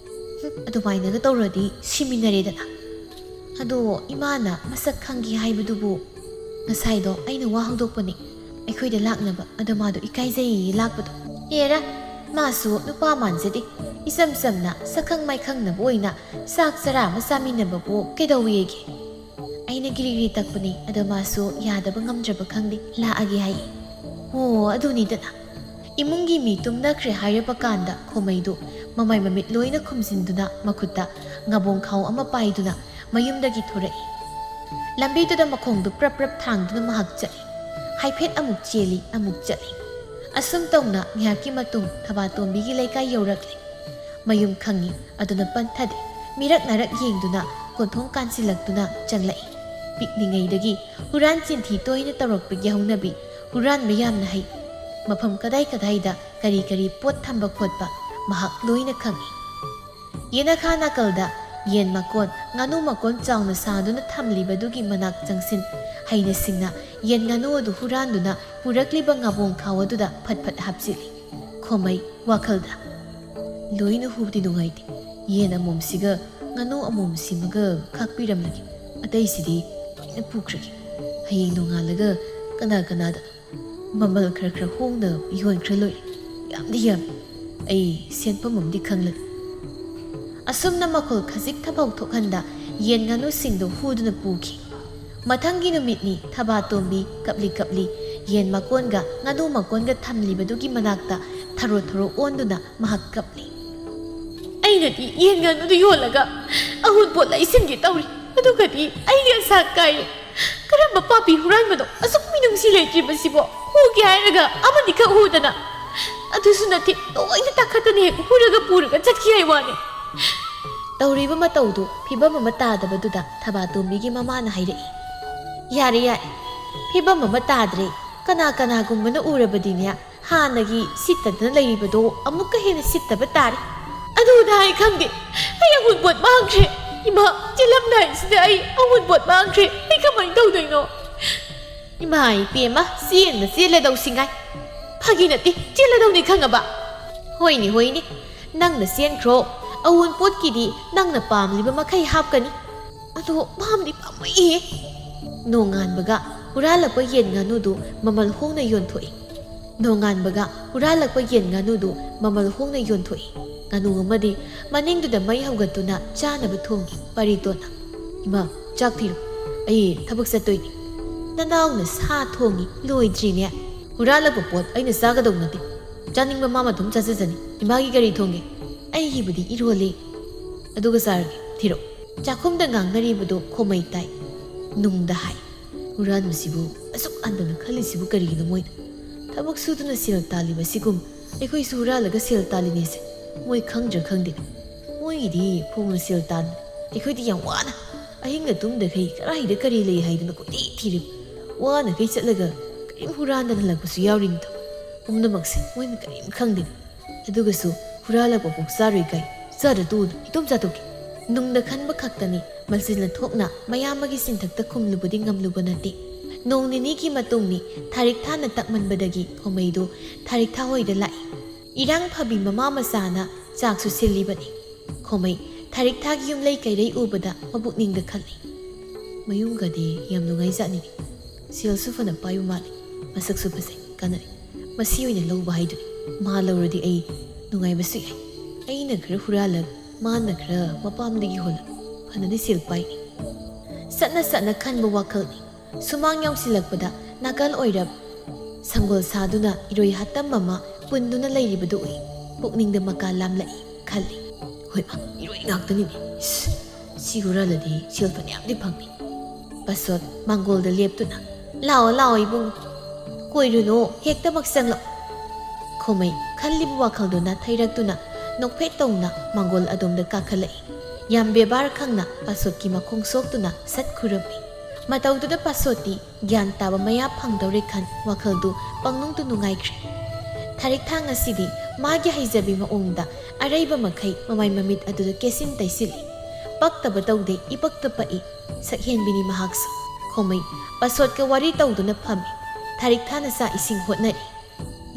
ꯍꯨꯝ, ꯑꯗꯨꯃꯥꯏꯅꯒ ꯇꯧꯔꯗꯤ ꯁꯤꯃꯤꯟꯅꯔꯦꯗꯅ꯫ ꯑꯗꯣ ꯏꯃꯥꯅ ꯃꯁꯛ ꯈꯪꯈꯤ ꯍꯥꯏꯕꯗꯨꯕꯨ ꯉꯁꯥꯏꯗꯣ ꯑꯩꯅ ꯋꯥ ꯍꯧꯗꯣꯛꯄꯅꯤ꯫ ꯑꯩꯈꯣꯏꯗ ꯂꯥꯛꯅꯕ ꯑꯗꯣ ꯃꯥꯗꯣ ꯏꯀꯥꯏꯖꯩꯌꯦ ꯂꯥꯛꯄꯗꯣ꯫ ꯑꯦꯔꯥ, ꯃꯥꯁꯨ ꯅꯨꯄꯥ ꯃꯥꯟꯖꯗꯦ꯫ ꯏꯆꯝ ꯆꯝꯅ ꯁꯛꯈꯪ ꯃꯥꯏꯈꯪꯅꯕ ꯑꯣꯏꯅ ꯆꯥꯛ ꯆꯔꯥ ꯑꯃ ꯆꯥꯃꯤꯟꯅꯕꯕꯨ ꯀꯩꯗꯧꯋꯦꯒꯦ?" ꯑꯩꯅ ꯒꯤꯔꯤ ꯒꯤꯔꯤ ꯇꯛꯄꯅꯤ, ꯑꯗꯣ ꯃꯥꯁꯨ ꯌꯥꯗꯕ ꯉꯝꯗ꯭ꯔꯕ ꯈꯪꯗꯦ, ꯂꯥꯛꯑꯒꯦ ꯍꯥꯏꯌꯦ꯫ "ꯑꯣ, ꯑꯗꯨꯅꯤꯗꯅ꯫" ꯏꯃꯨꯡꯒꯤ ꯃꯤ ꯇꯨꯝꯅꯈ꯭ꯔꯦ ꯍꯥꯏꯔꯕ ꯀꯥꯟꯗ ꯈꯣꯃꯩꯗꯨ ꯃꯃꯥꯏ ꯃꯃꯤꯠ ꯂꯣꯏꯅ ꯈꯨꯝꯖꯤꯟꯗꯨꯅ ꯃꯈꯨꯠꯇ ꯉꯥꯕꯣꯡ ꯈꯥꯎ ꯑꯃ ꯄꯥꯏꯗꯨꯅ ꯃꯌꯨꯝꯗꯒꯤ ꯊꯣꯔꯛꯏ꯫ ꯂꯝꯕꯤꯗꯨꯗ ꯃꯈꯣꯡꯗꯨ ꯄ꯭ꯔꯞ ꯄ꯭ꯔꯞ ꯊꯥꯡꯗꯨꯅ ꯃꯍꯥꯛ ꯆꯠꯂꯤ꯫ ꯍꯥꯏꯐꯦꯠ ꯑꯃꯨꯛ ꯆꯦꯜꯂꯤ, ꯑꯃꯨꯛ ꯆꯠꯂꯤ꯫ ꯑꯁꯨꯝ ꯇꯧꯅ ꯉꯥꯏꯍꯥꯛꯀꯤ ꯃꯇꯨꯡ ꯊꯕꯥꯇꯣꯝꯕꯤꯒꯤ ꯂꯩꯀꯥꯏ ꯌꯧꯔꯛꯂꯦ꯫ ꯃꯌꯨꯝ ꯈꯪꯉꯤ, ꯑꯗꯨꯅ ꯄꯟꯊꯗꯦ꯫ ꯃꯤꯔꯛ ꯅꯥꯔꯛ ꯌꯦꯡꯗꯨꯅ ꯀꯣꯟꯊꯣꯡ ꯀꯥꯟꯁꯤꯜꯂꯛꯇꯨꯅ ꯆꯪꯂꯛꯏ꯫ ꯄꯤꯛꯂꯤꯉꯩꯗꯒꯤ ꯍꯨꯔꯥꯟ ꯆꯤꯟꯊꯤ ꯇꯣꯏꯅ ꯇꯧꯔꯛꯄꯒꯤ ꯍꯧꯅꯕꯤ, ꯍꯨꯔꯥꯟꯕ ꯌꯥꯝꯅ ꯍꯩ꯫ ꯃꯐꯝ ꯀꯗꯥꯏ ꯀꯗꯥꯏꯗ ꯀꯔꯤ ꯀꯔꯤ ꯄꯣꯠ ꯊꯝꯕ ꯈꯣꯠꯄ ꯃꯍꯥꯛ ꯂꯣꯏꯅ ꯈꯪꯏ꯫ ꯌꯦꯅꯈꯥ ꯅꯥꯀꯜꯗ ꯌꯦꯟ ꯃꯀꯣꯟ, ꯉꯥꯅꯨ ꯃꯀꯣꯟ ꯆꯥꯎꯅ ꯁꯥꯗꯨꯅ ꯊꯝꯂꯤꯕꯗꯨꯒꯤ ꯃꯅꯥꯛ ꯆꯪꯁꯤꯟ, ꯍꯩꯅ ꯁꯤꯡꯅ ꯌꯦꯟ ꯉꯥꯅꯨ ꯑꯗꯨ ꯍꯨꯔꯥꯟꯗꯨꯅ ꯄꯨꯔꯛꯂꯤꯕ ꯉꯥꯕꯣꯡ ꯈꯥꯎ ꯑꯗꯨꯗ ꯐꯠ ꯐꯠ ꯍꯥꯞꯆꯤꯜꯂꯤ꯫ ꯈꯣꯃꯩ ꯋꯥꯈꯜꯗ, "ꯂꯣꯏꯅ ꯍꯨꯕꯗꯤ ꯅꯨꯡꯉꯥꯏꯇꯦ, ꯌꯦꯟ ꯑꯃꯣꯝꯁꯤꯒ ꯉꯥꯅꯨ ꯑꯃꯣꯝꯁꯤꯃꯒ ꯈꯥꯛꯄꯤꯔꯝꯂꯒꯦ, ꯑꯇꯩꯁꯤꯗꯤ ꯂꯣꯏꯅ ꯄꯨꯈ꯭ꯔꯒꯦ꯫ ꯍꯌꯦꯡ ꯅꯣꯡꯉꯥꯜꯂꯒ ꯀꯅꯥ ꯀꯅꯥꯗꯅꯣ ꯃꯃꯜ ꯈꯔ ꯈꯔ ꯍꯣꯡꯅ ꯌꯣꯟꯈ꯭ꯔ ꯂꯣꯏꯔꯦ꯫ ꯌꯥꯝꯗꯤ ꯌꯥꯝꯃꯤ꯫ ꯑꯩ ꯁꯦꯟꯐꯝ ꯑꯃꯗꯤ ꯈꯪꯂꯅꯤ꯫" ꯑꯁꯨꯝꯅ ꯃꯈꯣꯜ ꯈꯖꯤꯛ ꯊꯐꯥꯎ ꯊꯣꯛꯍꯟꯗ ꯌꯦꯟ ꯉꯥꯅꯨꯁꯤꯡꯗꯨ ꯍꯨꯗꯨꯅ ꯄꯨꯈꯤ꯫ ꯃꯊꯪꯒꯤ ꯅꯨꯃꯤꯠꯅꯤ꯫ ꯊꯕꯥꯇꯣꯝꯕꯤ ꯀꯞꯂꯤ ꯀꯞꯂꯤ ꯌꯦꯟ ꯃꯀꯣꯟꯒ ꯉꯥꯅꯨ ꯃꯀꯣꯟꯒ ꯊꯝꯂꯤꯕꯗꯨꯒꯤ ꯃꯅꯥꯛꯇ ꯊꯔꯣ ꯊꯔꯣ ꯑꯣꯟꯗꯨꯅ ꯃꯍꯥꯛ ꯀꯞꯂꯤ꯫ "ꯑꯩꯅꯗꯤ ꯌꯦꯟ ꯉꯥꯅꯨꯗꯨ ꯌꯣꯜꯂꯒ ꯑꯍꯨꯠꯄꯣꯠ ꯂꯩꯁꯤꯟꯒꯦ ꯇꯧꯔꯤ, ꯑꯗꯨꯒꯗꯤ ꯑꯩꯒꯤ ꯑꯁꯥ ꯀꯥꯏꯔꯦ꯫ ꯀꯔꯝꯕ ꯄꯥꯄꯤ ꯍꯨꯔꯥꯟꯕꯅꯣ ꯑꯁꯨꯛ ꯃꯤꯅꯨꯡꯁꯤ ꯂꯩꯇ꯭ꯔꯤꯕꯁꯤꯕꯣ? ꯍꯨꯒꯦ ꯍꯥꯏꯔꯒ ꯑꯃꯅꯤꯈꯛ ꯍꯨꯗꯅ꯫ ꯑꯗꯨꯁꯨ ꯅꯠꯇꯦ, ꯂꯣꯏꯅ ꯇꯥꯈꯠꯇꯅ ꯍꯦꯛ ꯍꯨꯔꯒ ꯄꯨꯔꯒ ꯆꯠꯈꯤ ꯍꯥꯏ ꯋꯥꯅꯤ꯫" ꯇꯧꯔꯤꯕ ꯃꯇꯧꯗꯨ ꯐꯤꯕꯝ ꯑꯃ ꯇꯥꯗꯕꯗꯨꯗ ꯊꯕꯥꯇꯣꯝꯕꯤꯒꯤ ꯃꯃꯥꯅ ꯍꯥꯏꯔꯛꯏ, "ꯌꯥꯔꯦ, ꯌꯥꯔꯦ, ꯐꯤꯕꯝ ꯑꯃ ꯇꯥꯗ꯭ꯔꯦ꯫ ꯀꯅꯥ ꯀꯅꯥꯒꯨꯝꯕꯅ ꯎꯔꯕꯗꯤꯅꯦ, ꯍꯥꯟꯅꯒꯤ ꯁꯤꯠꯇꯗꯅ ꯂꯩꯔꯤꯕꯗꯣ ꯑꯃꯨꯛꯀ ꯍꯦꯟꯅ ꯁꯤꯠꯇꯕ ꯇꯥꯔꯦ꯫" "ꯑꯗꯨꯗ ꯑꯩ ꯈꯪꯗꯦ, ꯑꯩ ꯑꯋꯨꯟꯄꯣꯠ ꯃꯥꯡꯈ꯭ꯔꯦ꯫ ꯏꯃꯥ, ꯆꯦꯜꯂꯝꯗꯥꯏꯁꯤꯗ ꯑꯩ ꯑꯋꯨꯟꯄꯣꯠ ꯃꯥꯡꯈ꯭ꯔꯦ꯫ ꯑꯩ ꯀꯃꯥꯏꯅ ꯇꯧꯗꯣꯏꯅꯣ?" "ꯏꯃꯥ ꯏꯄꯦꯝꯃ, ꯆꯦꯟꯅ ꯆꯦꯜꯂꯗꯧꯁꯤ ꯉꯥꯏ꯫" "ꯐꯥꯒꯤ ꯅꯠꯇꯦ, ꯆꯦꯜꯂꯗꯧꯅꯤ ꯈꯪꯉꯕ?" "ꯍꯣꯏꯅꯦ, ꯍꯣꯏꯅꯦ, ꯅꯪꯅ ꯆꯦꯟꯈ꯭ꯔꯣ꯫ ꯑꯋꯨꯟꯄꯣꯠꯀꯤꯗꯤ ꯅꯪꯅ ꯄꯥꯝꯂꯤꯕ ꯃꯈꯩ ꯍꯥꯞꯀꯅꯤ꯫ ꯑꯗꯣ ꯄꯥꯝꯗꯤ ꯄꯥꯝꯃꯛꯏꯍꯦ꯫" ꯅꯣꯡꯉꯥꯟꯕꯒ ꯍꯨꯔꯥꯜꯂꯛꯄ ꯌꯦꯟ ꯉꯥꯅꯨꯗꯨ ꯃꯃꯜ ꯍꯣꯡꯅ ꯌꯣꯟꯊꯣꯛꯏ꯫ ꯅꯣꯡꯉꯥꯟꯕꯒ ꯍꯨꯔꯥꯜꯂꯛꯄ ꯌꯦꯟ ꯉꯥꯅꯨꯗꯨ ꯃꯃꯜ ꯍꯣꯡꯅ ꯌꯣꯟꯊꯣꯛꯏ꯫ ꯉꯥꯅꯨ ꯑꯃꯗꯤ ꯃꯅꯤꯡꯗꯨꯗ ꯃꯩ ꯍꯧꯒꯠꯇꯨꯅ ꯆꯥꯅꯕ ꯊꯣꯡꯉꯤ꯫ ꯄꯔꯤꯇꯣꯟꯅ, "ꯏꯃꯥ, ꯆꯥꯛ ꯊꯤꯔꯣ, ꯑꯩ ꯊꯕꯛ ꯆꯠꯇꯣꯏꯅꯤ꯫" "ꯅꯅꯥꯎꯅ ꯁꯥ ꯊꯣꯡꯉꯤ ꯂꯣꯏꯗ꯭ꯔꯤꯅꯦ?" "ꯍꯨꯔꯥꯜꯂꯛꯄ ꯄꯣꯠ ꯑꯩꯅ ꯆꯥꯒꯗꯧ ꯅꯠꯇꯦ꯫ ꯆꯥꯅꯤꯡꯕ ꯃꯥ ꯃꯇꯣꯝ ꯆꯥꯖꯖꯅꯤ꯫ ꯏꯃꯥꯒꯤ ꯀꯔꯤ ꯊꯣꯡꯒꯦ?" "ꯑꯩꯒꯤꯕꯨꯗꯤ ꯏꯔꯣꯜꯂꯦ꯫" "ꯑꯗꯨꯒ ꯆꯥꯔꯒꯦ, ꯊꯤꯔꯣ꯫" ꯆꯥꯛꯈꯨꯝꯗ ꯉꯥꯡꯅꯔꯤꯕꯗꯣ ꯈꯣꯃꯩ ꯇꯥꯏ꯫ ꯅꯨꯡꯗ ꯍꯥꯏ, "ꯍꯨꯔꯥꯟꯕꯁꯤꯕꯨ ꯑꯁꯨꯛ ꯍꯟꯊꯅ ꯈꯜꯂꯤꯁꯤꯕꯨ ꯀꯔꯤꯒꯤꯅꯣ ꯃꯣꯏꯅ? ꯊꯕꯛ ꯁꯨꯗꯨꯅ ꯁꯦꯜ ꯇꯥꯜꯂꯤꯕꯁꯤꯒꯨꯝ ꯑꯩꯈꯣꯏꯁꯨ ꯍꯨꯔꯥꯜꯂꯒ ꯁꯦꯜ ꯇꯥꯜꯂꯤꯅꯦꯁꯦ ꯃꯣꯏ ꯈꯪꯗ꯭ꯔꯥ ꯈꯪꯗꯦ꯫ ꯃꯣꯏꯒꯤꯗꯤ ꯐꯣꯡꯅ ꯁꯦꯜ ꯇꯥꯟꯕ, ꯑꯩꯈꯣꯏꯗꯤ ꯌꯥꯝ ꯋꯥꯅ ꯑꯍꯤꯡꯒ ꯇꯨꯝꯗꯈꯩ ꯀꯗꯥꯏꯗ ꯀꯔꯤ ꯂꯩ ꯍꯥꯏꯗꯅ ꯀꯣꯏꯊꯤ ꯊꯤꯔꯤꯕ, ꯋꯥꯅꯈꯩ ꯆꯠꯂꯒ ꯀꯔꯤꯝ ꯍꯨꯔꯥꯟꯗꯅ ꯍꯜꯂꯛꯄꯁꯨ ꯌꯥꯎꯔꯤꯅꯤꯗꯣ꯫ ꯄꯨꯝꯅꯃꯛꯁꯦ ꯃꯣꯏꯅ ꯀꯔꯤꯝ ꯈꯪꯗꯦ꯫ ꯑꯗꯨꯒꯁꯨ ꯍꯨꯔꯥꯜꯂꯛꯄ ꯄꯣꯛ ꯆꯥꯔꯣꯏ ꯀꯥꯏ, ꯆꯥꯗ ꯇꯣꯛꯎꯅ ꯏꯇꯣꯝ ꯆꯥꯊꯣꯛꯀꯦ꯫" ꯅꯨꯡꯗ ꯈꯟꯕ ꯈꯛꯇꯅꯤ, ꯃꯆꯤꯟ ꯊꯣꯛꯅ ꯃꯌꯥꯝꯕꯒꯤ ꯆꯤꯟꯊꯛꯇ ꯈꯨꯝꯂꯨꯕꯗꯤ ꯉꯝꯂꯨꯕ ꯅꯠꯇꯦ꯫ ꯅꯣꯡ ꯅꯤꯅꯤꯒꯤ ꯃꯇꯨꯡꯅꯤ, ꯊꯥꯔꯤꯛꯊꯥꯅ ꯇꯛꯃꯟꯕꯗꯒꯤ ꯈꯣꯃꯩꯗꯨ ꯊꯥꯔꯤꯛꯊꯥ ꯍꯣꯏꯗ ꯂꯥꯛꯏ꯫ ꯏꯔꯥꯡ ꯐꯕꯤ ꯃꯃꯥ ꯃꯆꯥꯅ ꯆꯥꯛꯁꯨ ꯁꯤꯜꯂꯤꯕꯅꯤ꯫ ꯈꯣꯃꯩ ꯊꯥꯔꯤꯛꯊꯥꯒꯤ ꯌꯨꯝꯂꯩ ꯀꯩꯔꯩ ꯎꯕꯗ ꯃꯄꯨꯛꯅꯤꯡꯗ ꯈꯜꯂꯤ, "ꯃꯌꯨꯝꯒꯗꯤ ꯌꯥꯝ ꯅꯨꯡꯉꯥꯏꯖꯥꯠꯅꯤꯅꯦ꯫ ꯁꯦꯜꯁꯨ ꯐꯅ ꯄꯥꯏꯕ ꯃꯥꯜꯂꯤ, ꯃꯁꯛꯁꯨ ꯐꯖꯩ, ꯀꯥꯟꯅꯔꯦ꯫ ꯃꯁꯤ ꯑꯣꯏꯅ ꯂꯧꯕ ꯍꯥꯏꯗꯨꯅꯤ꯫ ꯃꯥ ꯂꯧꯔꯗꯤ ꯑꯩ ꯅꯨꯡꯉꯥꯏꯕꯁꯨ ꯌꯥꯏ꯫ ꯑꯩꯅ ꯈꯔ ꯍꯨꯔꯥꯜꯂꯒ ꯃꯥꯅ ꯈꯔ ꯃꯄꯥꯝꯗꯒꯤ ꯍꯣꯜꯂꯒ ꯐꯅꯗꯤ ꯁꯦꯜ ꯄꯥꯏꯅꯤ꯫" ꯆꯠꯅ ꯆꯠꯅ ꯈꯟꯕ ꯋꯥꯈꯜꯅꯤ꯫ ꯁꯨꯃꯥꯡ ꯌꯧꯁꯤꯜꯂꯛꯄꯗ ꯅꯥꯀꯜ ꯑꯣꯏꯔꯞ ꯁꯪꯒꯣꯜ ꯁꯥꯗꯨꯅ ꯏꯔꯣꯏ ꯍꯥꯇꯝ ꯑꯃ ꯄꯨꯟꯗꯨꯅ ꯂꯩꯔꯤꯕꯗꯨ ꯎꯏ꯫ ꯄꯨꯛꯅꯤꯡꯗ ꯃꯀꯥ ꯂꯥꯝꯂꯛꯏ ꯈꯜꯂꯤ꯫ "ꯍꯣꯏꯃ, ꯏꯔꯣꯏ ꯉꯥꯛꯇꯅꯤꯅꯦ꯫ ꯏꯁ, ꯁꯤ ꯍꯨꯔꯥꯜꯂꯗꯤ ꯁꯦꯜ ꯐꯅꯌꯥꯝꯗꯤ ꯐꯪꯅꯤ꯫" ꯄꯥꯁꯣꯠ ꯃꯥꯡꯒꯣꯜꯗ ꯂꯦꯞꯇꯨꯅ, "ꯂꯥꯛꯑꯣ, ꯂꯥꯛꯑꯣ ꯏꯕꯨꯡ, ꯀꯣꯏꯔꯨꯅꯨ, ꯍꯦꯛꯇꯃꯛ ꯆꯪꯂꯛꯑꯣ꯫" ꯈꯣꯃꯩ ꯈꯜꯂꯤꯕ ꯋꯥꯈꯜꯗꯨ ꯅꯥꯊꯩꯔꯛꯇꯨꯅ ꯅꯣꯛꯐꯦꯠ ꯇꯧꯅ ꯃꯥꯡꯒꯣꯜ ꯑꯗꯣꯝꯗ ꯀꯥꯈꯠꯂꯛꯏ꯫ ꯌꯥꯝ ꯕꯦꯕꯥꯔ ꯈꯪꯅ ꯄꯥꯁꯣꯠꯀꯤ ꯃꯈꯣꯡ ꯁꯣꯛꯇꯨꯅ ꯁꯠ ꯈꯨꯔꯝꯃꯤ꯫ ꯃꯇꯧꯗꯨꯗ ꯄꯥꯁꯣꯠꯇꯤ ꯒ꯭ꯌꯥꯟ ꯇꯥꯕ ꯃꯌꯥ ꯐꯪꯗꯧꯔꯦ ꯈꯟ ꯋꯥꯈꯜꯗꯨ ꯄꯪꯅꯨꯡꯗꯨ ꯅꯨꯡꯉꯥꯏꯈ꯭ꯔꯦ꯫ ꯊꯥꯔꯤꯛꯊꯥ ꯉꯁꯤꯗꯤ ꯃꯥꯒꯤ ꯍꯩꯖꯕꯤ ꯃꯑꯣꯡꯗ ꯑꯔꯩꯕ ꯃꯈꯩ ꯃꯃꯥꯏ ꯃꯃꯤꯠ ꯑꯗꯨꯗ ꯀꯦꯁꯤꯟ ꯇꯩꯁꯤꯜꯂꯤ꯫ ꯄꯛꯇꯕ ꯇꯧꯗꯦ, ꯏꯄꯛꯇ ꯄꯛꯏ꯫ ꯁꯛꯍꯦꯟꯕꯤꯅꯤ ꯃꯍꯥꯛꯁꯨ꯫ ꯈꯣꯃꯩ ꯄꯥꯁꯣꯠꯀ ꯋꯥꯔꯤ ꯇꯧꯗꯨꯅ ꯐꯝꯃꯤ꯫ ꯊꯥꯔꯤꯛꯊꯥꯅ ꯆꯥꯛ ꯏꯁꯤꯡ ꯍꯣꯠꯅꯔꯤ꯫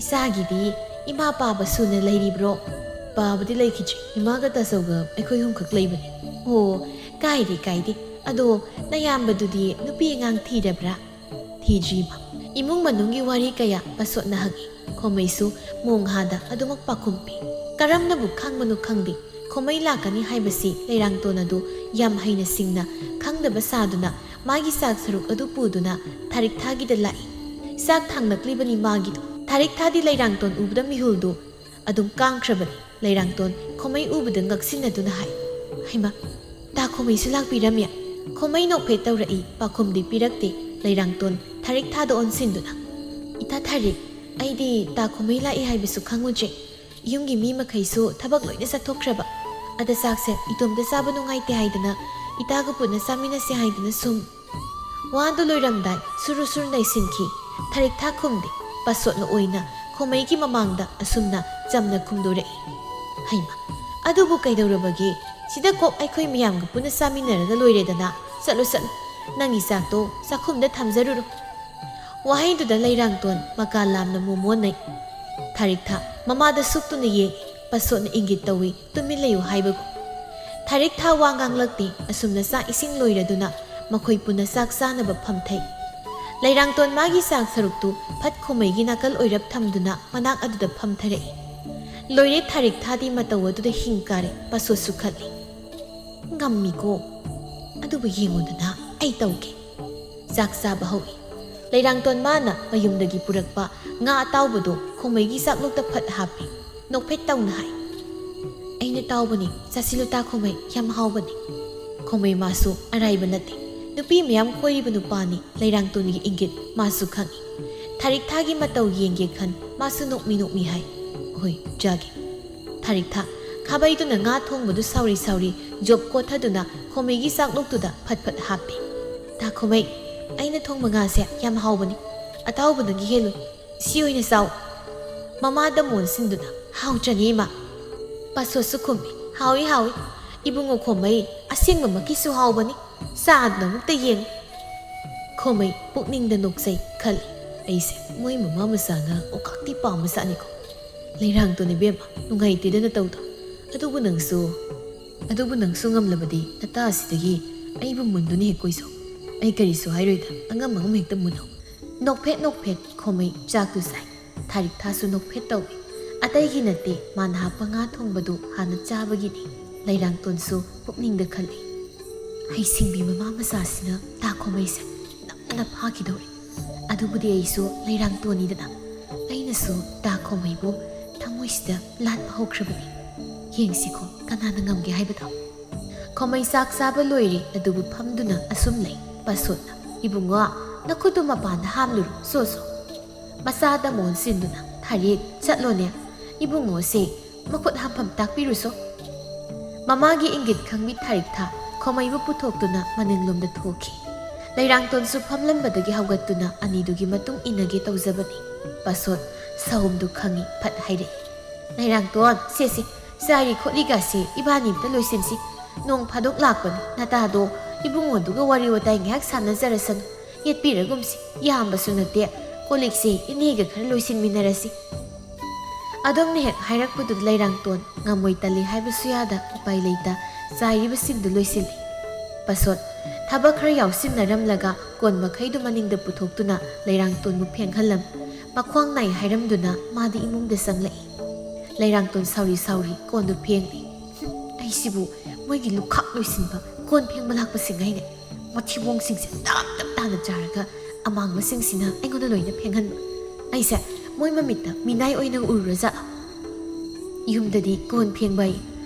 "ꯏꯆꯥꯒꯤꯗꯤ ꯏꯃꯥ ꯄꯥꯕ ꯁꯨꯅ ꯂꯩꯔꯤꯕ꯭ꯔꯣ?" "ꯄꯥꯕꯗꯤ ꯂꯩꯈꯤꯗ꯭ꯔꯤ꯫ ꯏꯃꯥꯒ ꯇꯥꯆꯧꯒ ꯑꯩꯈꯣꯏ ꯑꯍꯨꯝꯈꯛ ꯂꯩꯕꯅꯤ꯫" "ꯑꯣ, ꯀꯥꯏꯗꯦ, ꯀꯥꯏꯗꯦ꯫ ꯑꯗꯣ ꯅꯌꯥꯝꯕꯗꯨꯗꯤ ꯅꯨꯄꯤ ꯑꯉꯥꯡ ꯊꯤꯔꯕ꯭ꯔꯥ?" "ꯊꯤꯗ꯭ꯔꯤꯕ꯫" ꯏꯃꯨꯡ ꯃꯅꯨꯡꯒꯤ ꯋꯥꯔꯤ ꯀꯌꯥ ꯄꯥꯁꯣꯠꯅ ꯍꯪꯉꯤ꯫ ꯈꯣꯃꯩꯁꯨ ꯃꯣꯡꯍꯥꯗ ꯑꯗꯨꯃꯛ ꯄꯥꯎꯈꯨꯝ ꯄꯤ꯫ ꯀꯔꯝꯅꯕꯨ ꯈꯪꯕꯅꯣ ꯈꯪꯗꯦ, ꯈꯣꯃꯩ ꯂꯥꯛꯀꯅꯤ ꯍꯥꯏꯕꯁꯤ ꯂꯩꯔꯥꯡꯇꯣꯟ ꯑꯗꯨ ꯌꯥꯝ ꯍꯩꯅ ꯁꯤꯡꯅ ꯈꯪꯗꯕ ꯁꯥꯗꯨꯅ ꯃꯥꯒꯤ ꯆꯥꯛ ꯁꯔꯨꯛ ꯑꯗꯨ ꯄꯨꯗꯨꯅ ꯊꯥꯔꯤꯛꯊꯥꯒꯤꯗ ꯂꯥꯛꯏ꯫ ꯆꯥꯛ ꯊꯥꯡꯂꯛꯂꯤꯕꯅꯤ ꯃꯥꯒꯤꯗꯨ꯫ ꯊꯥꯔꯤꯛꯊꯥꯗꯤ ꯂꯩꯔꯥꯡꯇꯣꯟ ꯎꯕꯗ ꯃꯤꯍꯨꯜꯗꯨ ꯑꯗꯨꯝ ꯀꯥꯡꯈ꯭ꯔꯕꯅꯤ꯫ ꯂꯩꯔꯥꯡꯇꯣꯟ ꯈꯣꯃꯩ ꯎꯕꯗ ꯉꯛꯁꯤꯟꯅꯗꯨꯅ ꯍꯥꯏ, "ꯍꯩꯃꯥ, ꯇꯥ ꯈꯣꯃꯩꯁꯨ ꯂꯥꯛꯄꯤꯔꯝꯃꯤ?" ꯈꯣꯃꯩ ꯅꯣꯛꯐꯦꯠ ꯇꯧꯔꯛꯏ, ꯄꯥꯎꯈꯨꯝꯗꯤ ꯄꯤꯔꯛꯇꯦ꯫ ꯂꯩꯔꯥꯡꯇꯣꯟ ꯊꯥꯔꯤꯛꯊꯥꯗ ꯑꯣꯟꯁꯤꯟꯗꯨꯅ, "ꯏꯇꯥ ꯊꯥꯔꯤꯛ, ꯑꯩꯗꯤ ꯇꯥ ꯈꯣꯃꯩ ꯂꯥꯛꯏ ꯍꯥꯏꯕꯁꯨ ꯈꯪꯉꯨꯗ꯭ꯔꯦ꯫ ꯌꯨꯝꯒꯤ ꯃꯤ ꯃꯈꯩꯁꯨ ꯊꯕꯛ ꯂꯣꯏꯅ ꯆꯠꯊꯣꯛꯈ꯭ꯔꯕ꯫ ꯑꯗ ꯆꯥꯛꯁꯦ ꯏꯇꯣꯝꯇ ꯆꯥꯕ ꯅꯨꯡꯉꯥꯏꯇꯦ ꯍꯥꯏꯗꯅ ꯏꯇꯥꯒ ꯄꯨꯟꯅ ꯆꯥꯃꯤꯟꯅꯁꯦ ꯍꯥꯏꯗꯨꯅ ꯁꯨꯝ꯫" ꯋꯥꯗꯨ ꯂꯣꯏꯔꯝꯗꯥꯏ ꯁꯨꯔꯨ ꯁꯨꯔꯨ ꯅꯩꯁꯤꯟꯈꯤ꯫ ꯊꯥꯔꯤꯛꯊꯥ ꯈꯨꯝꯗꯦ꯫ ꯄꯥꯁꯣꯠꯅ ꯑꯣꯏꯅ ꯈꯣꯃꯩꯒꯤ ꯃꯃꯥꯡꯗ ꯑꯁꯨꯝꯅ ꯆꯝꯅ ꯈꯨꯝꯗꯣꯔꯛꯏ, "ꯍꯩꯃꯥ, ꯑꯗꯨꯕꯨ ꯀꯩꯗꯧꯔꯕꯒꯦ? ꯁꯤꯗ ꯀꯣꯛ ꯑꯩꯈꯣꯏ ꯃꯌꯥꯝꯒ ꯄꯨꯟꯅ ꯆꯥꯃꯤꯟꯅꯔꯒ ꯂꯣꯏꯔꯦꯗꯅ꯫ ꯆꯠꯂꯣ, ꯆꯠꯂꯣ, ꯅꯪꯒꯤ ꯆꯥꯛꯇꯣ ꯆꯥꯛꯈꯨꯝꯗ ꯊꯝꯖꯔꯨꯔꯣ꯫ ꯋꯥꯍꯩꯗꯨꯗ ꯂꯩꯔꯥꯡꯇꯣꯟ ꯃꯀꯥ ꯂꯥꯝꯅ ꯃꯣꯃꯣꯟꯅꯩ꯫ ꯊꯥꯔꯤꯛꯊꯥ ꯃꯃꯥꯗ ꯁꯨꯛꯇꯨꯅ ꯌꯦꯡꯏ꯫ ꯄꯥꯁꯣꯠꯅ ꯏꯪꯒꯤꯠ ꯇꯧꯏ, ꯇꯨꯃꯤꯟ ꯂꯩꯌꯨ ꯍꯥꯏꯕꯒꯨꯝ꯫ ꯊꯥꯔꯤꯛꯊꯥ ꯋꯥ ꯉꯥꯡꯂꯛꯇꯦ꯫ ꯑꯁꯨꯝꯅ ꯆꯥꯛ ꯏꯁꯤꯡ ꯂꯣꯏꯔꯗꯨꯅ ꯃꯈꯣꯏ ꯄꯨꯟꯅ ꯆꯥꯛ ꯆꯥꯅꯕ ꯐꯝꯊꯩ꯫ ꯂꯩꯔꯥꯡꯇꯣꯟ ꯃꯥꯒꯤ ꯆꯥꯛ ꯁꯔꯨꯛꯇꯨ ꯐꯠ ꯈꯣꯃꯩꯒꯤ ꯅꯥꯀꯜ ꯑꯣꯏꯔꯞ ꯊꯝꯗꯨꯅ ꯃꯅꯥꯛ ꯑꯗꯨꯗ ꯐꯝꯊꯔꯛꯏ꯫ ꯂꯣꯏꯔꯦ, ꯊꯥꯔꯤꯛꯊꯥꯗꯤ ꯃꯇꯧ ꯑꯗꯨꯗ ꯍꯤꯡ ꯀꯥꯔꯦ꯫ ꯄꯥꯁꯣꯠꯁꯨ ꯈꯠꯂꯤ꯫ ꯉꯝꯃꯤꯀꯣ꯫ ꯑꯗꯨꯕꯨ ꯌꯦꯡꯉꯨꯗꯅ, ꯑꯩ ꯇꯧꯒꯦ꯫ ꯆꯥꯛ ꯆꯥꯕ ꯍꯧꯏ꯫ ꯂꯩꯔꯥꯡꯇꯣꯟ ꯃꯥꯅ ꯃꯌꯨꯝꯗꯒꯤ ꯄꯨꯔꯛꯄ ꯉꯥ ꯑꯇꯥꯎꯕꯗꯣ ꯈꯣꯃꯩꯒꯤ ꯆꯥꯛꯂꯣꯛꯇ ꯐꯠ ꯍꯥꯞꯄꯤ꯫ ꯅꯣꯛꯐꯦꯠ ꯇꯧꯅ ꯍꯥꯏ, "ꯑꯩꯅ ꯇꯥꯎꯕꯅꯤ, ꯆꯥꯁꯤꯜꯂꯨ ꯇꯥ ꯈꯣꯃꯩ, ꯌꯥꯝ ꯍꯥꯎꯕꯅꯤ꯫" ꯈꯣꯃꯩ ꯃꯥꯁꯨ ꯑꯔꯥꯏꯕ ꯅꯠꯇꯦ, ꯅꯨꯄꯤ ꯃꯌꯥꯝ ꯀꯣꯏꯔꯤꯕ ꯅꯨꯄꯥꯅꯤ꯫ ꯂꯩꯔꯥꯡꯇꯣꯟꯒꯤ ꯏꯪꯒꯤꯠ ꯃꯥꯁꯨ ꯈꯪꯏ꯫ ꯊꯥꯔꯤꯛꯊꯥꯒꯤ ꯃꯇꯧ ꯌꯦꯡꯒꯦ ꯈꯟ ꯃꯥꯁꯨ ꯅꯣꯛꯃꯤ ꯅꯣꯛꯃꯤ ꯍꯥꯏ, "ꯍꯣꯏ, ꯆꯥꯒꯦ꯫" ꯊꯥꯔꯤꯛꯊꯥ ꯈꯥꯕꯩꯗꯨꯅ ꯉꯥ ꯊꯣꯡꯕꯗꯨ ꯁꯥꯎꯔꯤ ꯁꯥꯎꯔꯤ ꯖꯣꯞ ꯀꯣꯠꯊꯗꯨꯅ ꯈꯣꯃꯩꯒꯤ ꯆꯥꯛꯂꯣꯛꯇꯨꯗ ꯐꯠ ꯐꯠ ꯍꯥꯞꯄꯤ꯫ "ꯇꯥ ꯈꯣꯃꯩ, ꯑꯩꯅ ꯊꯣꯡꯕ ꯉꯥꯁꯦ ꯌꯥꯝ ꯍꯥꯎꯕꯅꯤ꯫ ꯑꯇꯥꯎꯕ ꯅꯪꯒꯤ ꯍꯦꯜꯂꯨ꯫ ꯁꯤ ꯑꯣꯏꯅ ꯆꯥꯎ꯫" ꯃꯃꯥꯗ ꯃꯣꯟꯁꯤꯟꯗꯨꯅ, "ꯍꯥꯎꯇ꯭ꯔꯅꯦ, ꯏꯃꯥ?" ꯄꯥꯁꯣꯠꯁꯨ ꯈꯨꯝꯃꯤ, "ꯍꯥꯎꯏ, ꯍꯥꯎꯏ꯫ ꯏꯕꯨꯡꯉꯣ ꯈꯣꯃꯩ, ꯑꯁꯦꯡꯕꯃꯛꯀꯤꯁꯨ ꯍꯥꯎꯕꯅꯤ꯫ ꯆꯥꯗꯨꯅ ꯑꯃꯨꯛꯇ ꯌꯦꯡꯉꯨ꯫" ꯈꯣꯃꯩ ꯄꯨꯛꯅꯤꯡꯗ ꯅꯣꯛꯆꯩ ꯈꯜꯂꯤ, "ꯑꯩꯁꯦ ꯃꯣꯏ ꯃꯃꯥ ꯃꯆꯥꯅ ꯑꯣꯀꯥꯛꯇꯤ ꯄꯥꯝꯕꯖꯥꯠꯅꯤꯀꯣ꯫ ꯂꯩꯔꯥꯡꯇꯣꯟ ꯏꯕꯦꯝꯃ, ꯅꯨꯡꯉꯥꯏꯇꯦꯗ ꯅꯇꯧꯗꯣ꯫ ꯑꯗꯨꯕꯨ ꯅꯪꯁꯨ, ꯑꯗꯨꯕꯨ ꯅꯪꯁꯨ ꯉꯝꯂꯕꯗꯤ ꯅꯇꯥ ꯑꯁꯤꯗꯒꯤ ꯑꯩꯕꯨ ꯃꯨꯟꯗꯨꯅ ꯍꯦꯛ ꯀꯣꯏꯖꯧ꯫ ꯑꯩ ꯀꯔꯤꯁꯨ ꯍꯥꯏꯔꯣꯏꯗ, ꯑꯉꯝ ꯑꯉꯝ ꯍꯦꯛꯇ ꯃꯨꯟꯅꯧ꯫" ꯅꯣꯛꯐꯦꯠ ꯅꯣꯛꯐꯦꯠ ꯈꯣꯃꯩ ꯆꯥꯛꯇꯨ ꯆꯥꯏ꯫ ꯊꯥꯔꯤꯛꯊꯥꯁꯨ ꯅꯣꯛꯐꯦꯠ ꯇꯧꯏ꯫ ꯑꯇꯩꯒꯤ ꯅꯠꯇꯦ, ꯃꯥꯅ ꯍꯥꯞꯄ ꯉꯥ ꯊꯣꯡꯕꯗꯨ ꯍꯥꯟꯅ ꯆꯥꯕꯒꯤꯅꯤ꯫ ꯂꯩꯔꯥꯡꯇꯣꯟꯁꯨ ꯄꯨꯛꯅꯤꯡꯗ ꯈꯜꯂꯤ, "ꯍꯩꯁꯤꯡꯕꯤ ꯃꯃꯥ ꯃꯆꯥꯁꯤꯅ ꯇꯥ ꯈꯣꯃꯩꯁꯦ ꯅꯝꯗꯅ ꯐꯥꯈꯤꯗꯧꯔꯦ꯫ ꯑꯗꯨꯕꯨꯗꯤ ꯑꯩꯁꯨ ꯂꯩꯔꯥꯡꯇꯣꯟꯅꯤꯗꯅ꯫ ꯑꯩꯅꯁꯨ ꯇꯥ ꯈꯣꯃꯩꯕꯨ ꯊꯃꯣꯏꯁꯤꯗ ꯂꯥꯠꯄ ꯍꯧꯈ꯭ꯔꯕꯅꯤ꯫ ꯌꯦꯡꯁꯤꯀꯣ, ꯀꯅꯥꯅ ꯉꯝꯒꯦ ꯍꯥꯏꯕꯗꯣ꯫" ꯈꯣꯃꯩ ꯆꯥꯛ ꯆꯥꯕ ꯂꯣꯏꯔꯦ, ꯑꯗꯨꯕꯨ ꯐꯝꯗꯨꯅ ꯑꯁꯨꯝ ꯂꯩ꯫ ꯄꯥꯁꯣꯠꯅ, "ꯏꯕꯨꯡꯉꯣ, ꯅꯈꯨꯠꯇꯨ ꯃꯄꯥꯟꯗ ꯍꯥꯝꯂꯨꯔꯣ, ꯁꯣ ꯁꯣ꯫" ꯃꯆꯥꯗ ꯃꯣꯟꯁꯤꯟꯗꯨꯅ, "ꯊꯥꯔꯤꯛ, ꯆꯠꯂꯣꯅꯦ, ꯏꯕꯨꯡꯉꯣꯁꯦ ꯃꯈꯨꯠ ꯍꯥꯝꯐꯝ ꯇꯥꯛꯄꯤꯔꯨꯁꯣ꯫" ꯃꯃꯥꯒꯤ ꯏꯪꯒꯤꯠ ꯈꯪꯕꯤ ꯊꯥꯔꯤꯛꯊꯥ ꯈꯣꯃꯩꯕꯨ ꯄꯨꯊꯣꯛꯇꯨꯅ ꯃꯅꯤꯡꯂꯣꯝꯗ ꯊꯣꯛꯈꯤ꯫ ꯂꯩꯔꯥꯡꯇꯣꯟꯁꯨ ꯐꯝꯂꯝꯕꯗꯒꯤ ꯍꯧꯒꯠꯇꯨꯅ ꯑꯅꯤꯗꯨꯒꯤ ꯃꯇꯨꯡ ꯏꯟꯅꯒꯦ ꯇꯧꯖꯕꯅꯤ꯫ ꯄꯥꯁꯣꯠ ꯁꯥꯎꯝꯗꯨ ꯈꯪꯏ, ꯐꯠ ꯍꯥꯏꯔꯛꯏ, "ꯂꯩꯔꯥꯡꯇꯣꯟ, ꯁꯦ ꯁꯦ, ꯆꯥꯏꯔꯤ ꯈꯣꯠꯂꯤꯒꯁꯦ ꯏꯕꯥꯅꯤ ꯑꯝꯇ ꯂꯣꯏꯁꯤꯟꯁꯤ꯫ ꯅꯣꯡ ꯐꯥꯗꯣꯛ ꯂꯥꯛꯄꯅꯤ, ꯅꯇꯥꯗꯣ ꯏꯕꯨꯡꯉꯣꯗꯨꯒ ꯋꯥꯔꯤ ꯋꯥꯇꯥꯏ ꯉꯥꯏꯍꯥꯛ ꯁꯥꯟꯅꯖꯔꯁꯅꯨ꯫ ꯌꯦꯠꯄꯤꯔꯒꯨꯝꯁꯤ, ꯌꯥꯝꯕꯁꯨ ꯅꯠꯇꯦ꯫ ꯀꯣꯜ ꯂꯤꯛꯁꯦ ꯏꯅꯦꯒ ꯈꯔ ꯂꯣꯏꯁꯤꯟꯃꯤꯟꯅꯔꯁꯤ꯫ ꯑꯗꯣꯝꯅ ꯍꯦꯛ ꯍꯥꯏꯔꯛꯄꯗꯨꯗ ꯂꯩꯔꯥꯡꯇꯣꯟ ꯉꯝꯃꯣꯏ ꯇꯜꯂꯤ ꯍꯥꯏꯕꯁꯨ ꯌꯥꯗ ꯎꯄꯥꯏ ꯂꯩꯇ ꯆꯥꯏꯔꯤꯕꯁꯤꯡꯗꯨ ꯂꯣꯏꯁꯤꯜꯂꯤ꯫ ꯄꯥꯁꯣꯠ ꯊꯕꯛ ꯈꯔ ꯌꯥꯎꯁꯤꯟꯅꯔꯝꯂꯒ ꯀꯣꯟ ꯃꯈꯩꯗꯨ ꯃꯅꯤꯡꯗ ꯄꯨꯊꯣꯛꯇꯨꯅ ꯂꯩꯔꯥꯡꯇꯣꯟꯕꯨ ꯐꯦꯡꯍꯜꯂꯝ꯫ ꯃꯈ꯭ꯋꯥꯡ ꯅꯥꯏ ꯍꯥꯏꯔꯝꯗꯨꯅ ꯃꯥꯗꯤ ꯏꯃꯨꯡꯗ ꯆꯪꯂꯛꯏ꯫ ꯂꯩꯔꯥꯡꯇꯣꯟ ꯁꯥꯎꯔꯤ ꯁꯥꯎꯔꯤ ꯀꯣꯟꯗꯨ ꯐꯦꯡꯂꯤ꯫ "ꯍꯨꯝ, ꯑꯩꯁꯤꯕꯨ ꯃꯣꯏꯒꯤ ꯂꯨꯈꯥꯛ ꯂꯣꯏꯁꯤꯟꯕ ꯀꯣꯟ ꯐꯦꯡꯕ ꯂꯥꯛꯄꯁꯤꯡ ꯍꯥꯏꯅ ꯃꯊꯤꯕꯣꯡꯁꯤꯡꯁꯦ ꯇꯞ ꯇꯞ ꯇꯥꯅ ꯆꯥꯔꯒ ꯑꯃꯥꯡꯕꯁꯤꯡꯁꯤꯅ ꯑꯩꯉꯣꯟꯗ ꯂꯣꯏꯅ ꯐꯦꯡꯍꯟꯕ꯫ ꯑꯩꯁꯦ ꯃꯣꯏ ꯃꯃꯤꯠꯇ ꯃꯤꯅꯥꯏ ꯑꯣꯏꯅ ꯎꯔꯨꯔꯖꯥꯠꯂꯣ? ꯌꯨꯝꯗꯗꯤ ꯀꯣꯟ ꯐꯦꯡꯕ ꯑꯩ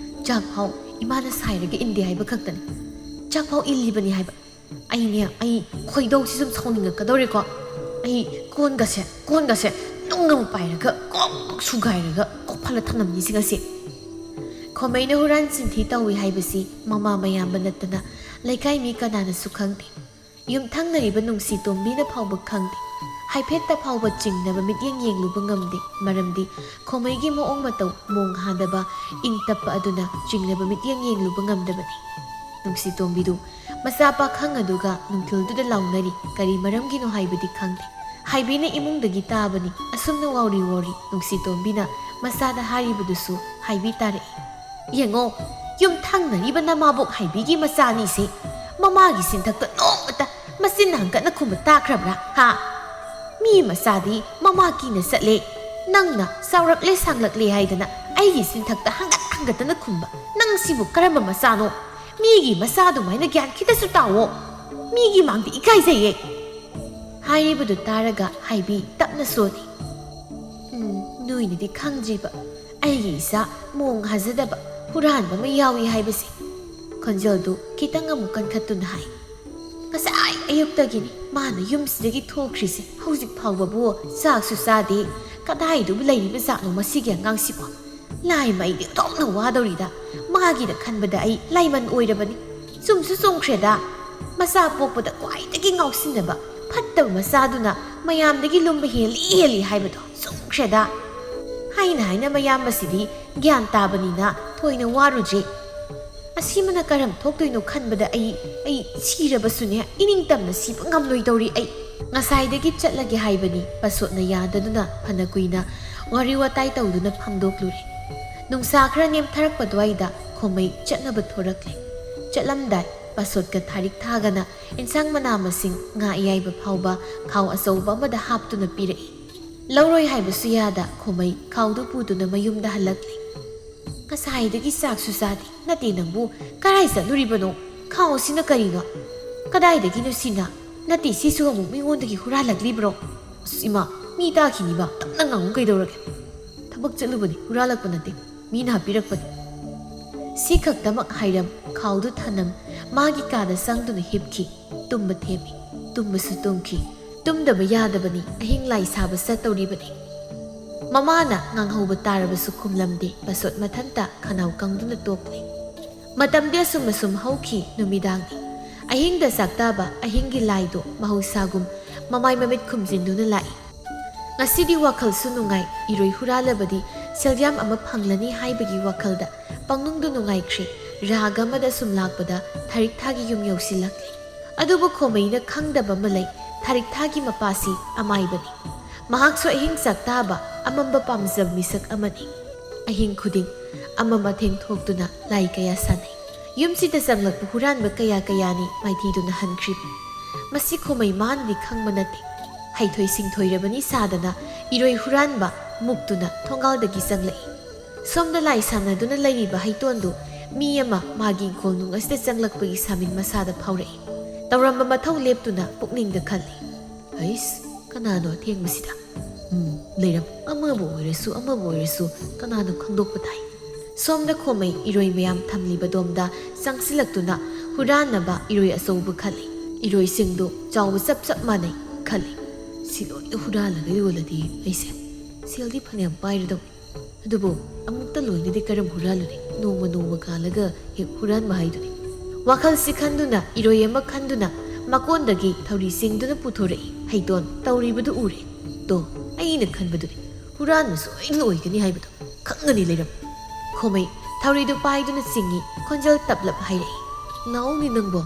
ꯆꯥꯛꯐꯥꯎ ꯏꯃꯥꯅ ꯁꯥꯏꯔꯒ ꯏꯟꯗꯦ ꯍꯥꯏꯕ ꯈꯛꯇꯅꯤ꯫ ꯆꯥꯛꯐꯥꯎ ꯏꯜꯂꯤꯕꯅꯤ ꯍꯥꯏꯕ꯫ ꯑꯩꯅꯦ, ꯑꯩ ꯈꯣꯏꯗꯧꯁꯤ ꯁꯨꯝ ꯁꯥꯎꯅꯤꯡꯉꯛꯀꯗꯧꯔꯦꯀꯣ꯫ ꯑꯩ ꯀꯣꯟꯒꯁꯦ, ꯀꯣꯟꯒꯁꯦ ꯅꯨꯡ ꯑꯃ ꯄꯥꯏꯔꯒ ꯀꯣꯛ ꯀꯣꯛ ꯁꯨꯒꯥꯏꯔꯒ ꯀꯣꯛ ꯐꯜꯂ ꯊꯝꯂꯝꯅꯤ ꯁꯤꯒꯁꯦ꯫" ꯈꯣꯃꯩꯅ ꯍꯨꯔꯥꯟ ꯆꯤꯟꯊꯤ ꯇꯧꯏ ꯍꯥꯏꯕꯁꯤ ꯃꯃꯥ ꯃꯌꯥꯝꯕ ꯅꯠꯇꯅ ꯂꯩꯀꯥꯏ ꯃꯤ ꯀꯅꯥꯅꯁꯨ ꯈꯪꯗꯦ꯫ ꯌꯨꯝꯊꯪꯅꯔꯤꯕ ꯅꯨꯡꯁꯤ ꯇꯣꯝꯕꯤꯅ ꯐꯥꯎꯕ ꯈꯪꯗꯦ꯫ ꯍꯥꯏꯐꯦꯠꯇ ꯐꯥꯎꯕ ꯆꯤꯡꯅꯕ ꯃꯤꯠꯌꯦꯡ ꯌꯦꯡꯂꯨꯕ ꯉꯝꯗꯦ, ꯃꯔꯝꯗꯤ ꯈꯣꯃꯩꯒꯤ ꯃꯑꯣꯡ ꯃꯇꯧ ꯃꯣꯡ ꯍꯥꯗꯕ, ꯏꯪ ꯇꯞꯄ ꯑꯗꯨꯅ ꯆꯤꯡꯅꯕ ꯃꯤꯠꯌꯦꯡ ꯌꯦꯡꯂꯨꯕ ꯉꯝꯗꯕꯅꯤ꯫ ꯅꯨꯡꯁꯤ ꯇꯣꯝꯕꯤꯗꯨ ꯃꯆꯥ ꯄꯥꯈꯪ ꯑꯗꯨꯒ ꯅꯨꯡꯊꯤꯜꯗꯨꯗ ꯂꯥꯎꯅꯔꯤ꯫ ꯀꯔꯤ ꯃꯔꯝꯒꯤꯅꯣ ꯍꯥꯏꯕꯗꯤ ꯈꯪꯗꯦ꯫ ꯍꯥꯏꯕꯤꯅ ꯏꯃꯨꯡꯗꯒꯤ ꯇꯥꯕꯅꯤ꯫ ꯑꯁꯨꯝꯅ ꯋꯥꯎꯔꯤ ꯋꯥꯎꯔꯤ ꯅꯨꯡꯁꯤ ꯇꯣꯝꯕꯤꯅ ꯃꯆꯥꯗ ꯍꯥꯏꯔꯤꯕꯗꯨꯁꯨ ꯍꯥꯏꯕꯤ ꯇꯥꯔꯛꯏ꯫ "ꯌꯦꯡꯉꯣ, ꯌꯨꯝ ꯊꯪꯅꯔꯤꯕ ꯅꯃꯥꯕꯣꯛ ꯍꯥꯏꯕꯤꯒꯤ ꯃꯆꯥ ꯑꯅꯤꯁꯦ ꯃꯃꯥꯒꯤ ꯁꯤꯟꯊꯛꯇ ꯅꯣꯡꯃꯇ ꯃꯆꯤꯟ ꯍꯪꯒꯠꯅ ꯈꯨꯝꯕ ꯇꯥꯈ꯭ꯔꯕ꯭ꯔꯥ? ꯍꯥ? ꯃꯤ ꯃꯆꯥꯗꯤ ꯃꯃꯥ ꯀꯤꯅ ꯆꯠꯂꯦ꯫ ꯅꯪꯅ ꯆꯥꯎꯔꯛꯂꯦ ꯁꯥꯡꯂꯛꯂꯦ ꯍꯥꯏꯗꯅ ꯑꯩꯒꯤ ꯁꯤꯟꯊꯛꯇ ꯍꯪꯒꯠ ꯍꯪꯒꯠꯇꯅ ꯈꯨꯝꯕ꯫ ꯅꯪꯁꯤꯕꯨ ꯀꯔꯝꯕ ꯃꯆꯥꯅꯣ? ꯃꯤꯒꯤ ꯃꯆꯥ ꯑꯗꯨꯃꯥꯏꯅ ꯒ꯭ꯌꯥꯟ ꯈꯤꯇꯁꯨ ꯇꯥꯎꯑꯣ꯫ ꯃꯤꯒꯤ ꯃꯥꯡꯗ ꯏꯀꯥꯏꯖꯩꯌꯦ꯫" ꯍꯥꯏꯔꯤꯕꯗꯨ ꯇꯥꯔꯒ ꯍꯥꯏꯕꯤ ꯇꯞꯅ ꯁꯣꯜꯂꯤ꯫ "ꯎꯝ, ꯅꯣꯏꯅꯗꯤ ꯈꯪꯗ꯭ꯔꯤꯕ ꯑꯩꯒꯤ ꯏꯆꯥ ꯃꯣꯡ ꯍꯥꯖꯗꯕ ꯍꯨꯔꯥꯟꯕ ꯑꯃ ꯌꯥꯎꯏ ꯍꯥꯏꯕꯁꯦ꯫" ꯈꯣꯟꯖꯦꯜꯗꯨ ꯈꯤꯇꯪ ꯑꯃꯨꯛ ꯀꯟꯈꯠꯇꯨꯅ ꯍꯥꯏ꯫ "ꯉꯁꯥꯏ ꯑꯌꯨꯛꯇꯒꯤꯅꯤ ꯃꯥꯅ ꯌꯨꯝꯁꯤꯗꯒꯤ ꯊꯣꯛꯈ꯭ꯔꯤꯁꯦ꯫ ꯍꯧꯖꯤꯛ ꯐꯥꯎꯕꯕꯨ ꯆꯥꯛꯁꯨ ꯆꯥꯗꯦ꯫ ꯀꯗꯥꯏꯗꯕꯨ ꯂꯩꯔꯤꯕ ꯖꯥꯠꯅꯣ ꯃꯁꯤꯒꯤ ꯑꯉꯥꯡꯁꯤꯕꯣ? ꯂꯥꯏ ꯃꯩꯗꯤ ꯑꯣꯟꯊꯣꯛꯅ ꯋꯥꯗꯧꯔꯤꯗ꯫ ꯃꯥꯒꯤꯗ ꯈꯟꯕꯗ ꯑꯩ ꯂꯥꯏꯃꯟ ꯑꯣꯏꯔꯕꯅꯤ꯫ ꯆꯨꯝꯁꯨ ꯆꯨꯝꯈ꯭ꯔꯦꯗ꯫ ꯃꯆꯥ ꯄꯣꯛꯄꯗ ꯈ꯭ꯋꯥꯏꯗꯒꯤ ꯉꯥꯎꯁꯤꯟꯅꯕ ꯐꯠꯇꯕ ꯃꯆꯥꯗꯨꯅ ꯃꯌꯥꯝꯗꯒꯤ ꯂꯨꯝꯕ ꯍꯦꯜꯂꯤ ꯍꯦꯜꯂꯤ ꯍꯥꯏꯕꯗꯣ ꯆꯨꯝꯈ꯭ꯔꯦꯗ꯫" ꯍꯥꯏꯅ ꯍꯥꯏꯅ ꯃꯌꯥꯝꯕꯁꯤꯗꯤ ꯒ꯭ꯌꯥꯟ ꯇꯥꯕꯅꯤꯅ ꯊꯣꯏꯅ ꯋꯥꯔꯨꯗ꯭ꯔꯦ꯫ ꯑꯁꯤꯃꯅ ꯀꯔꯝ ꯊꯣꯛꯇꯣꯏꯅꯣ ꯈꯟꯕꯗ ꯑꯩ, ꯑꯩ ꯁꯤꯔꯕꯁꯨꯅꯦ, ꯏꯅꯤꯡꯇꯝꯅ ꯁꯤꯕ ꯉꯝꯂꯣꯏꯗꯧꯔꯤ ꯑꯩ꯫ ꯉꯁꯥꯏꯗꯒꯤ ꯆꯠꯂꯒꯦ ꯍꯥꯏꯕꯅꯤ, ꯄꯁꯣꯠꯅ ꯌꯥꯗꯗꯨꯅ ꯐꯅ ꯀꯨꯏꯅ ꯋꯥꯔꯤ ꯋꯥꯇꯥꯏ ꯇꯧꯗꯨꯅ ꯐꯝꯗꯣꯛꯂꯨꯔꯦ꯫ ꯅꯨꯡꯁꯥ ꯈꯔ ꯅꯦꯝꯊꯔꯛꯄ ꯑꯗꯨꯋꯥꯏꯗ ꯈꯣꯃꯩ ꯆꯠꯅꯕ ꯊꯣꯔꯛꯂꯦ꯫ ꯆꯠꯂꯝꯗꯥꯏ ꯄꯁꯣꯠꯀ ꯊꯥꯔꯤꯛ ꯊꯥꯒꯅ ꯏꯟꯁꯥꯡ ꯃꯅꯥ ꯃꯁꯤꯡ, ꯉꯥ ꯑꯌꯥꯏꯕ ꯐꯥꯎꯕ ꯈꯥꯎ ꯑꯆꯧꯕ ꯑꯃꯗ ꯍꯥꯞꯇꯨꯅ ꯄꯤꯔꯛꯏ꯫ ꯂꯧꯔꯣꯏ ꯍꯥꯏꯕꯁꯨ ꯌꯥꯗ ꯈꯣꯃꯩ ꯈꯥꯎꯗꯨ ꯄꯨꯗꯨꯅ ꯃꯌꯨꯝꯗ ꯍꯜꯂꯛꯂꯦ꯫ "ꯉꯁꯥꯏꯗꯒꯤ ꯆꯥꯛꯁꯨ ꯆꯥꯗꯦ꯫ ꯅꯠꯇꯦ ꯅꯪꯕꯨ, ꯀꯔꯥꯏ ꯆꯠꯂꯨꯔꯤꯕꯅꯣ? ꯈꯥꯎ ꯑꯁꯤꯅ ꯀꯔꯤꯅꯣ? ꯀꯗꯥꯏꯗꯒꯤꯅꯣ ꯁꯤꯅ? ꯅꯠꯇꯦ, ꯁꯤꯁꯨ ꯑꯃꯨꯛ ꯃꯤꯉꯣꯟꯗꯒꯤ ꯍꯨꯔꯥꯜꯂꯛꯂꯤꯕ꯭ꯔꯣ? ꯑꯁ ꯏꯃꯥ, ꯃꯤ ꯇꯥꯈꯤꯅꯤꯕ, ꯇꯞꯅ ꯉꯥꯡꯉꯨ ꯀꯩꯗꯧꯔꯒꯦ?" "ꯊꯕꯛ ꯆꯠꯂꯨꯕꯅꯤ, ꯍꯨꯔꯥꯜꯂꯛꯄ ꯅꯠꯇꯦ, ꯃꯤꯅ ꯍꯥꯞꯄꯤꯔꯛꯄꯅꯤ꯫" ꯁꯤ ꯈꯛꯇꯃꯛ ꯍꯥꯏꯔꯝ ꯈꯥꯎꯗꯨ ꯊꯅꯝ ꯃꯥꯒꯤ ꯀꯥꯗ ꯆꯪꯗꯨꯅ ꯍꯤꯞꯈꯤ꯫ ꯇꯨꯝꯕ ꯊꯦꯝꯃꯤ꯫ ꯇꯨꯝꯕꯁꯨ ꯇꯨꯝꯈꯤ꯫ ꯇꯨꯝꯗꯕ ꯌꯥꯗꯕꯅꯤ, ꯑꯍꯤꯡ ꯂꯥꯏ ꯁꯥꯕ ꯆꯠꯇꯧꯔꯤꯕꯅꯤ꯫ ꯃꯃꯥꯅ ꯉꯥꯡꯍꯧꯕ ꯇꯥꯔꯕꯁꯨ ꯈꯨꯝꯂꯝꯗꯦ, ꯄꯁꯣꯠ ꯃꯊꯟꯇ ꯈꯅꯥꯎ ꯀꯪꯗꯨꯅ ꯇꯣꯛꯂꯦ꯫ ꯃꯇꯝꯗꯤ ꯑꯁꯨꯝ ꯑꯁꯨꯝ ꯍꯧꯈꯤ, ꯅꯨꯃꯤꯗꯥꯡꯅꯤ꯫ ꯑꯍꯤꯡꯗ ꯆꯥꯛꯇꯥꯕ ꯑꯍꯤꯡꯒꯤ ꯂꯥꯏꯗꯣ ꯃꯍꯧꯁꯥꯒꯨꯝ ꯃꯃꯥꯏ ꯃꯃꯤꯠ ꯈꯨꯝꯖꯤꯟꯗꯨꯅ ꯂꯥꯛꯏ꯫ ꯉꯁꯤꯗꯤ ꯋꯥꯈꯜꯁꯨ ꯅꯨꯡꯉꯥꯏ, ꯏꯔꯣꯏ ꯍꯨꯔꯥꯜꯂꯕꯗꯤ ꯁꯦꯜꯌꯥꯝ ꯑꯃ ꯐꯪꯂꯅꯤ ꯍꯥꯏꯕꯒꯤ ꯋꯥꯈꯜꯗ ꯄꯪꯅꯨꯡꯗ ꯅꯨꯡꯉꯥꯏꯈ꯭ꯔꯦ꯫ ꯔꯥꯒ ꯑꯃꯗ ꯁꯨꯝ ꯂꯥꯛꯄꯗ ꯊꯥꯔꯤꯛ ꯊꯥꯒꯤ ꯌꯨꯝ ꯌꯧꯁꯤꯜꯂꯛꯂꯦ꯫ ꯑꯗꯨꯕꯨ ꯈꯣꯃꯩꯅ ꯈꯪꯗꯕ ꯑꯃ ꯂꯩ, ꯊꯥꯔꯤꯛ ꯊꯥꯒꯤ ꯃꯄꯥꯁꯤ ꯑꯃꯥꯏꯕꯅꯤ꯫ ꯃꯍꯥꯛꯁꯨ ꯑꯍꯤꯡ ꯆꯥꯛꯇꯥꯕ ꯑꯃꯝꯕ ꯄꯥꯝꯖꯕ ꯃꯤꯁꯛ ꯑꯃꯅꯤ꯫ ꯑꯍꯤꯡ ꯈꯨꯗꯤꯡ ꯑꯃꯝ ꯑꯊꯦꯡ ꯊꯣꯛꯇꯨꯅ ꯂꯥꯏ ꯀꯌꯥ ꯁꯥꯟꯅꯩ꯫ ꯌꯨꯝꯁꯤꯗ ꯆꯪꯂꯛꯄ ꯍꯨꯔꯥꯟꯕ ꯀꯌꯥ ꯀꯌꯥꯅꯤ ꯃꯥꯏꯊꯤꯗꯨꯅ ꯍꯟꯈ꯭ꯔꯤꯕ꯫ ꯃꯁꯤ ꯈꯣꯃꯩ ꯃꯥꯅꯗꯤ ꯈꯪꯕ ꯅꯠꯇꯦ꯫ ꯍꯩꯊꯣꯏ ꯁꯤꯡꯊꯣꯏꯔꯕꯅꯤ ꯁꯥꯗꯅ ꯏꯔꯣꯏ ꯍꯨꯔꯥꯟꯕ ꯃꯨꯛꯇꯨꯅ ꯊꯣꯡꯒꯥꯜꯗꯒꯤ ꯆꯪꯂꯛꯏ꯫ ꯁꯣꯝꯗ ꯂꯥꯏ ꯁꯥꯟꯅꯗꯨꯅ ꯂꯩꯔꯤꯕ ꯍꯩꯇꯣꯟꯗꯨ ꯃꯤ ꯑꯃ ꯃꯥꯒꯤ ꯏꯪꯈꯣꯜꯅꯨꯡ ꯑꯁꯤꯗ ꯆꯪꯂꯛꯄꯒꯤ ꯁꯥꯃꯤꯟ ꯃꯁꯥꯗ ꯐꯥꯎꯔꯛꯏ꯫ ꯇꯧꯔꯝꯕ ꯃꯊꯧ ꯂꯦꯞꯇꯨꯅ ꯄꯨꯛꯅꯤꯡꯗ ꯈꯜꯂꯤ, "ꯍꯩꯁ, ꯀꯅꯥꯅꯣ ꯑꯊꯦꯡꯕꯁꯤꯗ? ꯎꯝ, ꯂꯩꯔꯝ, ꯑꯃꯕꯨ ꯑꯣꯏꯔꯁꯨ, ꯑꯃꯕꯨ ꯑꯣꯏꯔꯁꯨ, ꯀꯅꯥꯅꯣ ꯈꯪꯗꯣꯛꯄ ꯇꯥꯏ꯫" ꯁꯣꯝꯗ ꯈꯣꯃꯩ ꯏꯔꯣꯏ ꯃꯌꯥꯝ ꯊꯝꯂꯤꯕ ꯗꯣꯝꯗ ꯆꯪꯁꯤꯜꯂꯛꯇꯨꯅ ꯍꯨꯔꯥꯟꯅꯕ ꯏꯔꯣꯏ ꯑꯆꯧꯕ ꯈꯜꯂꯤ꯫ ꯏꯔꯣꯏꯁꯤꯡꯗꯨ ꯆꯥꯎꯕ ꯆꯞ ꯆꯞ ꯃꯥꯟꯅꯩ ꯈꯜꯂꯤ꯫ "ꯁꯤ ꯂꯣꯏꯅ ꯍꯨꯔꯥꯜꯂꯒ ꯌꯣꯜꯂꯗꯤ ꯑꯩꯁꯦ ꯁꯦꯜꯗꯤ ꯐꯅꯌꯥꯝ ꯄꯥꯏꯔꯗꯧꯅꯤ꯫ ꯑꯗꯨꯕꯨ ꯑꯃꯨꯛꯇ ꯂꯣꯏꯅꯗꯤ ꯀꯔꯝ ꯍꯨꯔꯥꯜꯂꯨꯅꯤ? ꯅꯣꯡꯃ ꯅꯣꯡꯃ ꯀꯥꯜꯂꯒ ꯍꯦꯛ ꯍꯨꯔꯥꯟꯕ ꯍꯥꯏꯗꯨꯅꯤ꯫" ꯋꯥꯈꯜꯁꯤ ꯈꯟꯗꯨꯅ ꯏꯔꯣꯏ ꯑꯃ ꯈꯟꯗꯨꯅ ꯃꯀꯣꯟꯗꯒꯤ ꯊꯧꯔꯤ ꯆꯤꯡꯗꯨꯅ ꯄꯨꯊꯣꯔꯛꯏ꯫ ꯍꯩꯇꯣꯟ ꯇꯧꯔꯤꯕꯗꯨ ꯎꯔꯦ꯫ "ꯇꯣ, ꯑꯩꯅ ꯈꯟꯕꯗꯨꯅꯤ꯫ ꯍꯨꯔꯥꯟꯕ ꯁꯣꯏꯗꯅ ꯑꯣꯏꯒꯅꯤ ꯍꯥꯏꯕꯗꯣ ꯈꯪꯒꯅꯤ ꯂꯩꯔꯝꯃꯨ꯫ ꯈꯣꯃꯩ ꯊꯧꯔꯤꯗꯨ ꯄꯥꯏꯗꯨꯅ ꯆꯤꯡꯏ, ꯈꯣꯟꯖꯦꯜ ꯇꯞꯂꯞ ꯍꯥꯏꯔꯛꯏ, "ꯅꯥꯎꯅꯤ ꯅꯪꯕꯣ,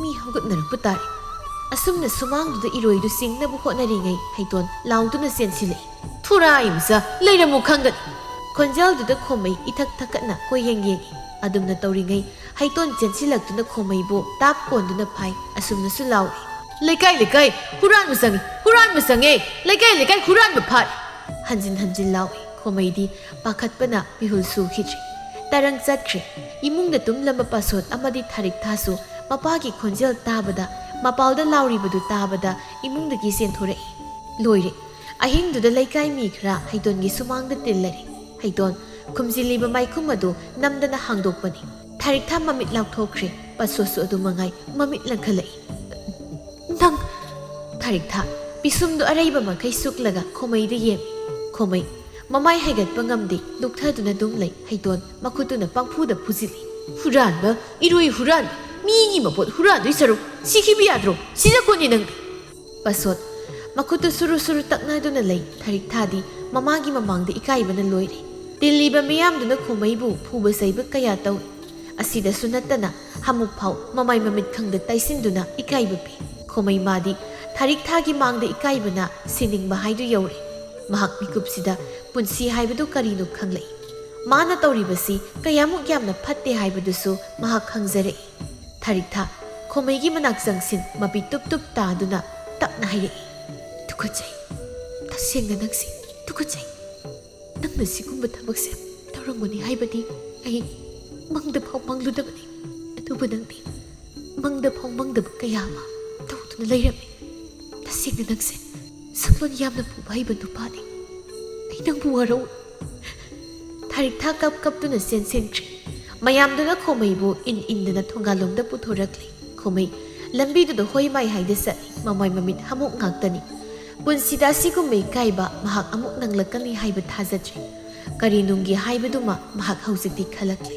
ꯃꯤ ꯍꯧꯒꯠꯅꯔꯛꯄ ꯇꯥꯔꯦ꯫ ꯑꯁꯨꯝꯅ ꯁꯨꯃꯥꯡꯗꯨꯗ ꯏꯔꯣꯏꯗꯨ ꯆꯤꯡꯅꯕ ꯍꯣꯠꯅꯔꯤꯉꯩ ꯍꯩꯇꯣꯟ ꯂꯥꯎꯗꯨꯅ ꯆꯦꯟꯁꯤꯜꯂꯛꯏ꯫ ꯊꯨꯔꯥꯏ ꯃꯆꯥ, ꯂꯩꯔꯝꯃꯨ ꯈꯪꯒꯅꯤ!" ꯈꯣꯟꯖꯦꯜꯗꯨꯗ ꯈꯣꯃꯩ ꯏꯊꯛ ꯊꯛꯀꯠꯅ ꯀꯣꯏꯌꯦꯡ ꯌꯦꯡꯏ꯫ ꯑꯗꯨꯝꯅ ꯇꯧꯔꯤꯉꯩ ꯍꯩꯇꯣꯟ ꯆꯦꯟꯁꯤꯜꯂꯛꯇꯨꯅ ꯈꯣꯃꯩꯕꯨ ꯇꯥꯞ ꯀꯣꯟꯗꯨꯅ ꯐꯥꯏ꯫ ꯑꯁꯨꯝꯅꯁꯨ ꯂꯥꯎꯏ, "ꯂꯩꯀꯥꯏ ꯂꯩꯀꯥꯏ ꯍꯨꯔꯥꯟꯕ ꯆꯪꯉꯤ, ꯍꯨꯔꯥꯟꯕ ꯆꯪꯉꯦ, ꯂꯩꯀꯥꯏ ꯂꯩꯀꯥꯏ ꯍꯨꯔꯥꯟꯕ ꯐꯥꯔꯦ!" ꯍꯟꯖꯤꯟ ꯍꯟꯖꯤꯟ ꯂꯥꯎꯏ꯫ ꯈꯣꯃꯩꯗꯤ ꯄꯥꯈꯠꯄꯅ ꯃꯤꯍꯨꯜ ꯁꯨꯈꯤꯗ꯭ꯔꯦ꯫ ꯇꯔꯪ ꯆꯠꯈ꯭ꯔꯦ꯫ ꯏꯃꯨꯡꯗ ꯇꯨꯝꯂꯝꯕ ꯄꯥꯁꯣꯠ ꯑꯃꯗꯤ ꯊꯥꯔꯤꯛꯊꯥꯁꯨ ꯃꯄꯥꯒꯤ ꯈꯣꯟꯖꯦꯜ ꯇꯥꯕꯗ, ꯃꯄꯥꯜꯗ ꯂꯥꯎꯔꯤꯕꯗꯨ ꯇꯥꯕꯗ ꯏꯃꯨꯡꯗꯒꯤ ꯆꯦꯟꯊꯣꯔꯛꯏ꯫ ꯂꯣꯏꯔꯦ꯫ ꯑꯍꯤꯡꯗꯨꯗ ꯂꯩꯀꯥꯏ ꯃꯤ ꯈꯔ ꯍꯩꯇꯣꯟꯒꯤ ꯁꯨꯃꯥꯡꯗ ꯇꯤꯜꯂꯔꯦ꯫ ꯍꯩꯇꯣꯟ ꯈꯨꯝꯖꯤꯜꯂꯤꯕ ꯃꯥꯏꯈꯨꯝ ꯑꯗꯨ ꯅꯝꯗꯅ ꯍꯥꯡꯗꯣꯛꯄꯅꯤ꯫ ꯊꯥꯔꯤꯛꯊꯥ ꯃꯃꯤꯠ ꯂꯥꯎꯊꯣꯛꯈ꯭ꯔꯦ꯫ ꯄꯥꯁꯣꯠꯁꯨ ꯑꯗꯨ ꯃꯉꯥꯏ ꯃꯃꯤꯠ ꯂꯪꯈꯠꯂꯛꯏ꯫ "ꯅꯪ!" ꯊꯥꯔꯤꯛꯊꯥ ꯄꯤꯁꯨꯝꯗꯨ ꯑꯔꯩꯕ ꯃꯈꯩ ꯁꯨꯛꯂꯒ ꯈꯣꯃꯩꯗ ꯌꯦꯡꯏ꯫ ꯈꯣꯃꯩ ꯃꯃꯥꯏ ꯍꯥꯏꯒꯠꯄ ꯉꯝꯗꯦ, ꯂꯨꯛꯊꯗꯨꯅ ꯑꯗꯨꯝ ꯂꯩ꯫ ꯍꯩꯇꯣꯟ ꯃꯈꯨꯠꯇꯨꯅ ꯄꯪꯐꯨꯗ ꯐꯨꯖꯤꯜꯂꯤ꯫ "ꯍꯨꯔꯥꯟꯕ, ꯏꯔꯣꯏ ꯍꯨꯔꯥꯟꯕ, ꯃꯤꯒꯤ ꯃꯄꯣꯠ ꯍꯨꯔꯥꯟꯗꯣꯏ ꯁꯔꯨꯛ ꯁꯤꯈꯤꯕ ꯌꯥꯗ꯭ꯔꯣ? ꯁꯤꯖꯈꯣꯅꯦ ꯅꯪꯗꯤ!" ꯄꯥꯁꯣꯠ ꯃꯈꯨꯠꯇꯨ ꯁꯨꯔꯨ ꯁꯨꯔꯨ ꯇꯛꯅꯗꯨꯅ ꯂꯩ꯫ ꯊꯥꯔꯤꯛꯊꯥꯗꯤ ꯃꯃꯥꯒꯤ ꯃꯃꯥꯡꯗ ꯏꯀꯥꯏꯕꯅ ꯂꯣꯏꯔꯦ꯫ ꯇꯤꯜꯂꯤꯕ ꯃꯤꯌꯥꯝꯗꯨꯅ ꯈꯣꯃꯩꯕꯨ ꯐꯨꯕ ꯆꯩꯕ ꯀꯌꯥ ꯇꯧꯏ꯫ ꯑꯁꯤꯗꯁꯨ ꯅꯠꯇꯅ ꯍꯥꯃꯨꯛ ꯐꯥꯎ ꯃꯃꯥꯏ ꯃꯃꯤꯠ ꯈꯪꯗ ꯇꯩꯁꯤꯟꯗꯨꯅ ꯏꯀꯥꯏꯕ ꯄꯤ꯫ ꯈꯣꯃꯩ ꯃꯥꯗꯤ ꯊꯥꯔꯤꯛꯊꯥꯒꯤ ꯃꯥꯡꯗ ꯏꯀꯥꯏꯕꯅ ꯁꯤꯅꯤꯡꯕ ꯍꯥꯏꯗꯨ ꯌꯧꯔꯦ꯫ ꯃꯍꯥꯛ ꯃꯤꯀꯨꯞꯁꯤꯗ ꯄꯨꯟꯁꯤ ꯍꯥꯏꯕꯗꯨ ꯀꯔꯤꯅꯣ ꯈꯪꯂꯛꯏ꯫ ꯃꯥꯅ ꯇꯧꯔꯤꯕꯁꯤ ꯀꯌꯥꯃꯨꯛ ꯌꯥꯝꯅ ꯐꯠꯇꯦ ꯍꯥꯏꯕꯗꯨꯁꯨ ꯃꯍꯥꯛ ꯈꯪꯖꯔꯛꯏ꯫ ꯊꯥꯔꯤꯛꯊꯥ ꯈꯣꯃꯩꯒꯤ ꯃꯅꯥꯛ ꯆꯪꯁꯤꯟ ꯃꯄꯤ ꯇꯨꯞ ꯇꯨꯞ ꯇꯥꯗꯨꯅ ꯇꯞꯅ ꯍꯥꯏꯔꯛꯏ, "ꯇꯨꯀꯠꯆꯩ꯫ ꯇꯁꯦꯡꯅ ꯅꯪꯁꯤ ꯇꯨꯀꯠꯆꯩ꯫ ꯅꯪꯅ ꯁꯤꯒꯨꯝꯕ ꯊꯕꯛꯁꯦ ꯇꯧꯔꯝꯒꯅꯤ ꯍꯥꯏꯕꯗꯤ ꯑꯩ ꯃꯪꯗ ꯐꯥꯎ ꯃꯪꯂꯨꯗꯕꯅꯤ꯫ ꯑꯗꯨꯕꯨ ꯅꯪꯗꯤ ꯃꯪꯗ ꯐꯥꯎ ꯃꯪꯗꯕ ꯀꯌꯥ ꯑꯃ ꯇꯧꯗꯨꯅ ꯂꯩꯔꯝꯃꯤ꯫ ꯇꯁꯦꯡꯅ ꯅꯪꯁꯦ ꯁꯛꯂꯣꯟ ꯌꯥꯝꯅ ꯄꯨꯕ ꯍꯩꯕ ꯅꯨꯄꯥꯅꯤ꯫ ꯑꯩ ꯅꯪꯕꯨ ꯋꯥꯔꯧ"꯫ ꯊꯥꯔꯤꯛꯊꯥ ꯀꯞ ꯀꯞꯇꯨꯅ ꯆꯦꯟꯁꯤꯟꯈ꯭ꯔꯦ꯫ ꯃꯌꯥꯝꯗꯨꯅ ꯈꯣꯃꯩꯕꯨ ꯏꯟ ꯏꯟꯗꯅ ꯊꯣꯡꯒꯥꯜꯂꯣꯝꯗ ꯄꯨꯊꯣꯔꯛꯂꯦ꯫ ꯈꯣꯃꯩ ꯂꯝꯕꯤꯗꯨꯗ ꯍꯣꯏ ꯃꯥꯏ ꯍꯥꯏꯗ ꯆꯠꯂꯤ꯫ ꯃꯃꯥꯏ ꯃꯃꯤꯠ ꯍꯥꯃꯨꯛ ꯉꯥꯛꯇꯅꯤ꯫ ꯄꯨꯟꯁꯤꯗ ꯑꯁꯤꯒꯨꯝꯕ ꯏꯀꯥꯏꯕ ꯃꯍꯥꯛ ꯑꯃꯨꯛ ꯅꯪꯂꯛꯀꯅꯤ ꯍꯥꯏꯕ ꯊꯥꯖꯗ꯭ꯔꯦ꯫ ꯀꯔꯤ ꯅꯨꯡꯒꯤ ꯍꯥꯏꯕꯗꯨꯃ ꯃꯍꯥꯛ ꯍꯧꯖꯤꯛꯇꯤ ꯈꯜꯂꯛꯂꯦ꯫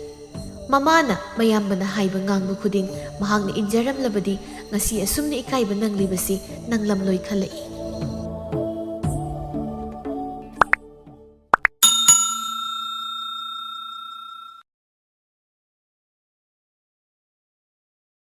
ꯃꯃꯥꯅ, ꯃꯌꯥꯝꯕꯅ ꯍꯥꯏꯕ ꯉꯥꯡꯕ ꯈꯨꯗꯤꯡ ꯃꯍꯥꯛꯅ ꯏꯟꯖꯔꯝꯂꯕꯗꯤ ꯉꯁꯤ ꯑꯁꯨꯝꯅ ꯏꯀꯥꯏꯕ ꯅꯪꯂꯤꯕꯁꯤ ꯅꯪꯂꯝꯂꯣꯏ ꯈꯜꯂꯛꯏ꯫